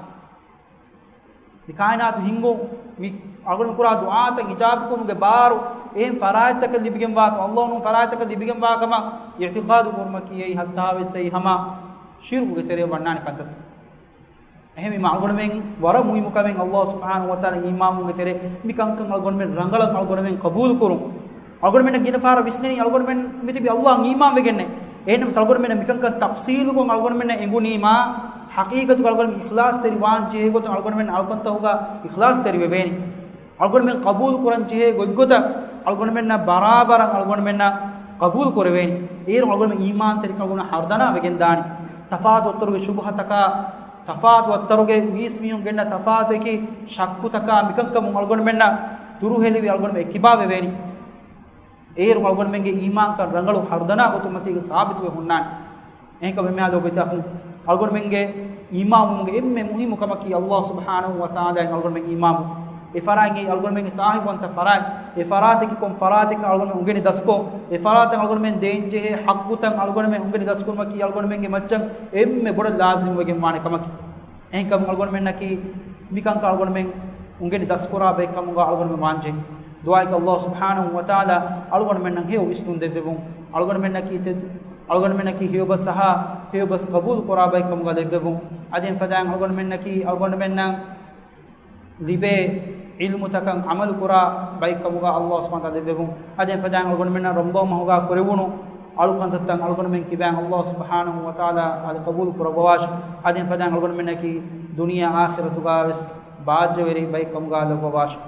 މި ކާއިނާތު ހިންގުން، މި އަޅުގަނޑު ކުރާ ދުޢާތައް އިޖާބަކުރުމުގެ ބާރު، އެހެން ފަރާތްތަކަށް ލިބިގެންވާކަމަށް، ﷲ ނޫން ފަރާތްތަކަށް ލިބިގެންވާކަމަށް އިޢްތިޤާދު ކުރުމަކީ އެއީ ހައްތާވެސް އެއީ ހަމަ ޝިރުކުގެ ތެރެއަށް ވަންނާނެ ކަންތައްތައް. އެހެންވީމަ އަޅުގަނޑުމެން ވަރަށް މުހިއްމު ކަމެއް ﷲ ސުބްޙާނަހޫ ވަތަޢާލާ އީމާންވުމުގެ ތެރޭ މި ކަންކަން އަޅުގަނޑުމެން ރަނގަޅަށް އަޅުގަނޑުމެން ޤަބޫލު ކުރުން. އަޅުގަނޑުމެންނަށް ގިނަ ފަހަރަށް ވިސްނެނީ އަޅުގަނޑުމެން މިތިބީ ﷲ އަށް އީމާން ވެގެންނޭ. އެހެންނަމަވެސް އަޅުގަނޑުމެންނަށް މިކަންކަން ތަފްޞީލުކޮށް އަޅުގަނޑުމެންނަށް އެނގުނީމާ، ޙަޤީޤަތުގަ އަޅުގަނޑު އިޚްލާޞްތެރި ވާން ޖެހޭ ގޮތުން އަޅުގަނޑުމެން އަޅުކަންތަކުގަ އިޚްލާޞްތެރި ވެވޭނީ. އަޅުގަނޑުމެން ޤަބޫލު ކުރަން ޖެހޭ ގޮތްގޮތަށް އަޅުގަނޑުމެންނަށް ބަރާބަރަށް އަޅުގަނޑުމެންނަށް ޤަބޫލު ކުރެވޭނީ. އޭރު އަޅުގަނޑުމެން އީމާންތެރިކަމުގަ ހަރުދަނާ ވެގެން ދާނީ. ތަފާތު އަތޮޅުގެ ޝުބުހަތަކާ، ތަފާތު އަތޮޅުގެ މީސްމީހުން ގެންނަ ތަފާތު އެކި ޝައްކުތަކާ މިކަންކަމުން އަޅުގަނޑުމެންނަށް ދުރުހެލިވި އަޅުގަނޑުމެން އެއްކިބާ ވެވޭނީ. އޭރު އަޅުގަނޑުމެންގެ އީމާންކަން ރަނގަޅު ހަރުދަނާ ގޮތުން މަތީގަ ސާބިތުވެ ހުންނާނެ. އެހެންކަމުން މިހާ ލޯބިތާ އަޚުން، އަޅުގަނޑުމެންގެ އީމާންވުމުގެ އެންމެ މުހިއްމު ކަމަކީ ﷲ ސުބްޙާނަހޫ ވަތަޢާލާއިން އަޅުގަނޑުމެން އީމާންވުން. އެ ފަރާތް އެއީ އަޅުގަނޑުމެންގެ ސާހިބުވަންތަ ފަރާތް. އެ ފަރާތަކީ ކޮން ފަރާތެއްކަން އަޅުގަނޑުމެން އުނގެނި ދަސްކޮށް، އެ ފަރާތަށް އަޅުގަނޑުމެން ދޭންޖެހޭ ޙައްޤުތައް އަޅުގަނޑުމެން އުނގެނި ދަސްކުރުމަކީ އަޅުގަނޑުމެންގެ މައްޗަށް އެންމެ ބޮޑަށް ލާޒިމްވެގެންވާނެ ކަމަކީ. އެހެންކަމުން އަޅުގަނޑުމެންނަކީ މިކަންކަން އަޅުގަނޑުމެން އުނގެނި ދަސްކުރާ ބައެއްކަމުގަ އަޅުގަނޑުމެން ވާންޖެހޭ. ދުޢާއަކީ ﷲ ސުބްޙާނަހޫ ވަތަޢާލާ އަޅުގަނޑުމެންނަށް ހެޔޮ ވިސްނުން ދެއްވެވުން. އަޅުގަނޑުމެންނަކީ ތެ-، އަޅުގަނޑުމެންނަކީ ހެޔޮބަސް އަހާ، ހެޔޮބަސް ޤަބޫލު ކުރާ ބައެއްކަމުގަ ލެއްވެވުން. އަދި އެފަދައިން އަޅުގަނޑުމެންނަކީ އަޅުގަނޑުމެންނަށް ލިބޭ ޢިލްމުތަކަށް ޢަމަލު ކުރާ ބައެއްކަމުގަ ﷲ ސުބްޙާނަހޫ ވަތަޢާލާ ލެއްވެވުން. އަދި އެފަދައިން އަޅުގަނޑުމެންނަށް ރަމަޟާން މަހުގަ ކުރެވުނު އަޅުކަންތައްތައް އަޅުގަނޑުމެން ކިބައިން ﷲ ސުބްޙާނަހޫ ވަތަޢާލާ އަދި ޤަބޫލު ކުރައްވަވާށި. އަދި އެފަދައިން އަޅުގަނޑުމެންނަކީ ދުނިޔެ އާޚިރަތުގަވެސް ބާއްޖަވެރި ބައެއްކަމުގަ ލައްވަވާށި.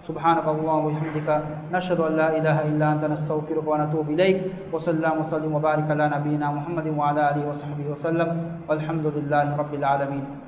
سبحانك اللهم وبحمدك، نشهد أن لا إله إلا أنت، نستغفرك ونتوب إليك. وصلى اللهم وسلم وبارك على نبينا محمد وعلى آله وصحبه وسلم. والحمد لله رب العالمين.